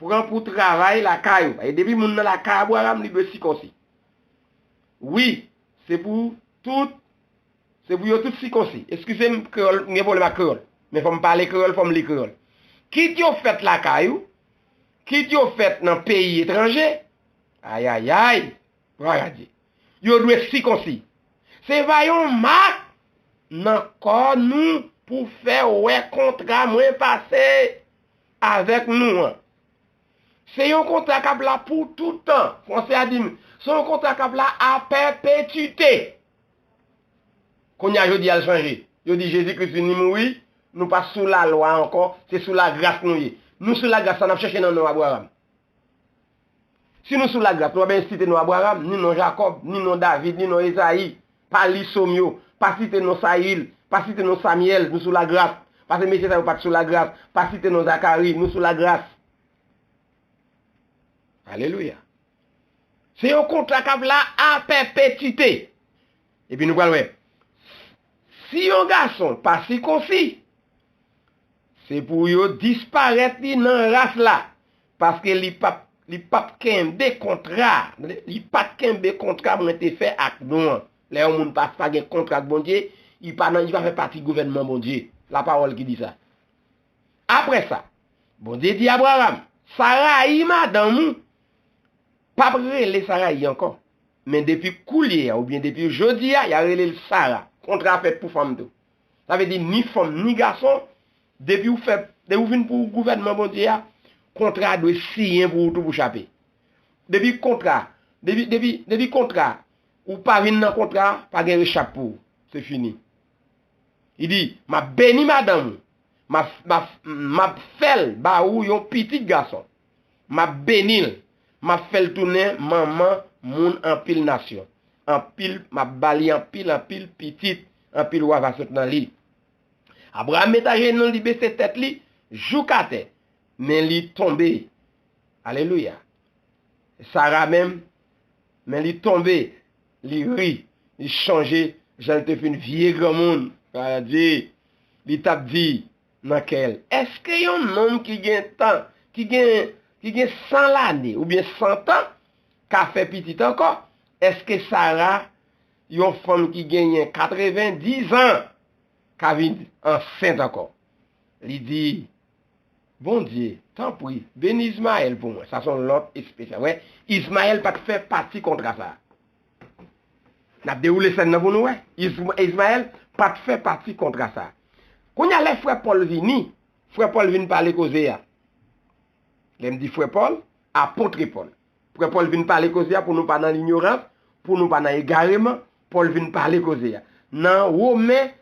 pran pou travay lakay ou. E depi moun nan lakay Abraram, li dwe sikonsi. Wi, se pou tout, se pou yo tout sikonsi. Eskize m, kreyòl, m gen pwoblèm ak kreyòl. Men fò m pale kreyòl, fò m li kreyòl. Kit yo fèt lakay ou, kit yo fèt nan peyi etranje, ayayay, glwa a Dye. Yo dwe sikonsi. Se va yon mak nan kò nou pou fè wè kontra mwen pase avèk nou an. Se yon kontra k ap la pou tout tan. Fransè a di m, se yon kontra k ap la a pèpetite. Kounye a, jodi a, l chanje. Yo di Jezi Kris vin, li mouri, nou pa sou lalwa ankò, se sou lagras nou ye. Nou sou lagras, sa n ap chèche nan non Abraram. Si nou sou lagras, nou pa bezwen site non Abraram, ni non Jakòb, ni non David, ni non Ezayi. Pa li Sòm yo, pa site non Sayil, pa site non Samyèl, nou sou lagras. Paske mesye sa yo pa t sou lagras, pa site non Zakari, nou sou lagras. Alelouya. Se yon kontra k ap la a pèpetite. Epi nou pral wè. Si yon gason pa sikonsi, se pou yo disparèt li nan ras la, paske li p ap, li p ap kenbe kontra, li pa t kenbe kontra mwen te fè ak nou an. Lè yon moun pa, pa gen kontra ak Bondye, li pa nan, li pa fè pati gouvènman Bondye. Lapawòl ki di sa. Apre sa, Bondye di Abraram, Sarayi, madanm ou, p ap rele Sarayi ankò. Men depi koulye a, oubyen depi jodi a, y a rele l Sara. Kontra a fèt pou fanm tou. Sa vle di ni fanm, ni gason, depi w fè, depi w vin pou gouvènman Bondye a, kontra a dwe siyen pou ou tou pou chape. Depi kontra, depi, depi, depi kontra, ou pa vin nan kontra, pa gen rechap pou ou. Se fini. Li di, m ap beni madanm ou. M ap, m ap, m ap fè l ba ou yon pitit gason. M ap beni l. M ap fè l tounen manman moun anpil nasyon. Anpil, m ap ba li anpil, anpil pitit, anpil wa va sot nan li. Abraram met ajenou l, li bese tèt li jouk atè, men li tonbe. Alelouya. Sara menm, men li tonbe, li ri, li chonje jan l te fin vye granmoun. Glwa a Dye. Li t ap di nan kè l, èske yon nonm ki gen tan, ki gen, ki gen san lane oubyen san tan, ka fè pitit ankò? Èske Sara, yon fanm ki genyen katrevendiz an, ka vin ansent ankò? Li di, Bondye, tanpri, beni Izmayèl pou mwen. Sa se yon lòt espesyal. Wè, Izmayèl pa t fè pati kontra sa a. N ap dewoule sèn nan pou nou wè. Izm-, Izmayèl pa t fè pati kontra sa a. Kounye a, lè frè Pòl vini, frè Pòl vin pale koze a. Lè m di frè Pòl, apot Pòl. Frè Pòl vin pale koze a pou nou pa nan linyorans, pou nou pa nan egareman. Pòl vin pale koze a. Nan Women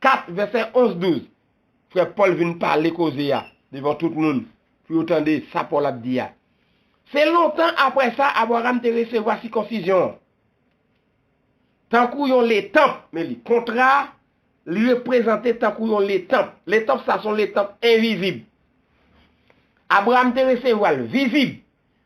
kat, vèsè onz, douz, frè Pòl vin pale koze a devan tout moun, pou yo tande sa Pòl ap di a. Se lontan apre sa, Abraram te resevwa sikonsizyon an. Tankou yon letanp, men li, kontra a, li reprezante tankou yon letanp. Letanp sa se yon letanp envizib. Abraram te resevwa l vizib,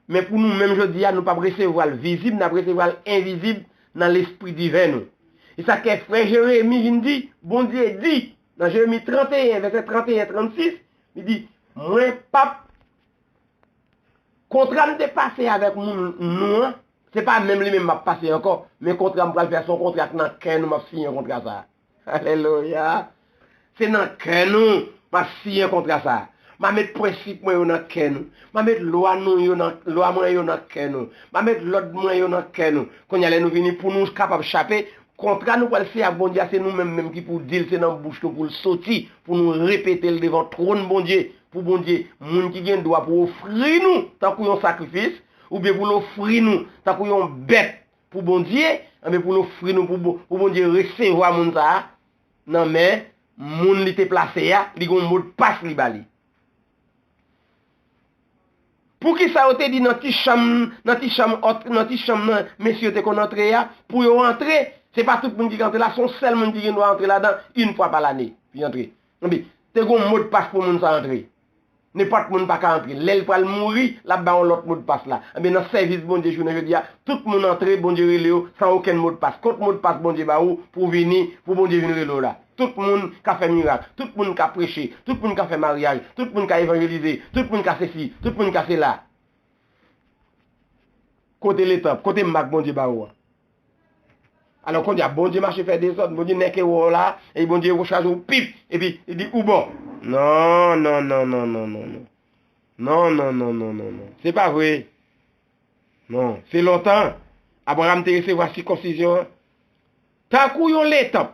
men pou nou menm jodi a, nou p ap resevwa l vizib, n ap resevwa l envizib nan lespri diven nou. E sa k fè frè Jeremi vin di, Bondye di, nan Jeremi trannteyen, vèsè trannteyen, trannsis, li di, mwen p ap, kontra m te pase avèk moun nou an, se pa menm li menm m ap pase ankò, men kontra m pral fè, se yon kontra k nan kè nou, m ap siyen kontra sa a. Alelouya. Se nan kè nou, m ap siyen kontra sa a. M a met prensip mwen yo nan kè nou. M a met lwa nou yo nan, lwa mwen yo nan kè nou. M a met lòd mwen yo nan kè nou. Kounye a, lè nou vini pou nou kapab chape, kontra nou pral siyen ak Bondye a, se nou menm menm ki pou di l, se nan bouch nou pou l soti, pou nou repete l devan twòn Bondye, pou Bondye, moun ki gen dwa pou ofri nou tankou yon sakrifis, oubyen pou l ofri nou tankou yon bèt pou Bondye, anben pou l ofri nou pou, Bon- pou Bondye resevwa moun sa a nan men moun li te plase a, li gen yon modpas li ba li. Poukisa yo te di nan ti chanm, nan ti chanm òt, nan ti chanm nan mesye yo te konn antre a, pou yo antre, se pa tout moun ki ka antre la, se yon sèl moun ki gen dwa antre ladan, yon fwa pa lane, pou y antre. Anben, te gen yon modpas pou moun sa antre. Nenpòt moun pa ka antre. Lè l pral mouri, l ap ba yon lòt modpas la. Anben, nan sèvis Bondye jounen jodi a, tout moun antre, Bondye rele yo san okenn modpas. Kot modpas Bondye ba ou pou vini, pou Bondye vin rele w la? Tout moun ka fè mirak, tout moun ka preche, tout moun ka fè maryaj, tout moun ka evanjelize, tout moun ka sesi, tout moun ka sela. Kote letanp? Kote mak Bondye ba ou an? Alò, kounye a, Bondye mache fè dezòd, Bondye nèke wè w la, e Bondye chaje w pip, epi li di ou bon. Non, non, non, non, non, non, non. Non, non, non, non, non, non. Se pa vre. Non, se lontan Abraram te resevwa sikonsizyon an. Tankou yon letanp.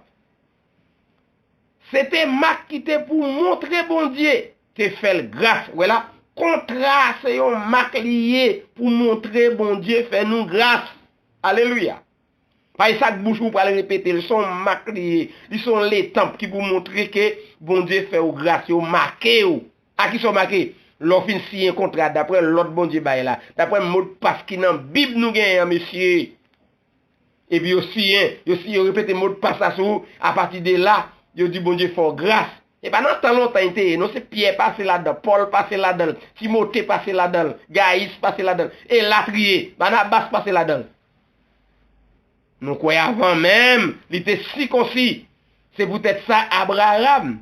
Se te mak ki te pou montre Bondye te fè l gras. Wè la, kontra a se yon mak li ye pou montre Bondye fè nou gras. Alelouya. Pa e sa k bouch ou pral repete l, se yon mak li ye. Li se yon letanp ki pou montre ke Bondye fè w gras, yo make w. A ki sa w make? Lè w fin siyen kontra, daprè lòd Bondye bay la, daprè modpas ki nan Bib nou genyen an, mesye. Epi yo siyen, yo siyen, yo repete modpas la sou ou. Apati de la, yo di Bondye fè w gras. E pa nan tan lontan li te ye, non, se Pyè pase ladan, Pòl pase ladan, Timote pase ladan, Gayis pase ladan, elatriye, Banabas pase ladan. Nou kwè avan menm li te sikonsi. Se poutèt sa Abraram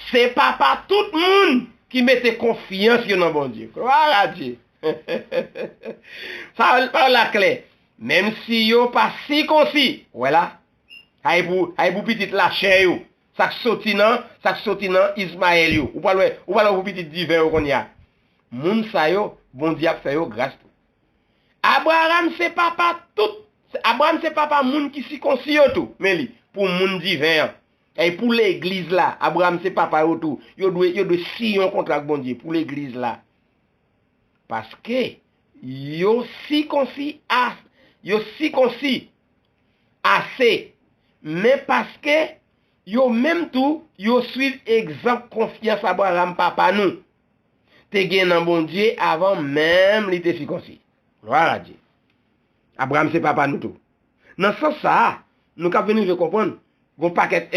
se papa tout moun ki mete konfyans yo nan Bondye. Glwa a Dye. Sa pawòl la klè. Menm si yo pa sikonsi, wè la, sa e pou, sa e pou pitit lachè yo, sa k soti nan, sa k soti nan Izmayèl yo. Ou pral wè, ou pral wè pou pitit diven yo kounye a. Moun sa yo, Bondye ap fè yo gras tou. Abraram se papa tout, Abraram se papa moun ki sikonsi yo tou. Men li, pou moun diven an. E pou legliz la, Abraram se papa yo tou. Yo dwe, yo dwe siyen yon kontra ak Bondye pou legliz la. Paske yo sikonsi a, yo sikonsi ase. Men paske yo menm tou, yo swiv egzanp konfyans Abraram papa nou te gen nan Bondye avan menm li te sikonsi. Glwa a Dye. Abraram se papa nou tou. Nan sans sa a, nou ka vin rive konprann, gon pakèt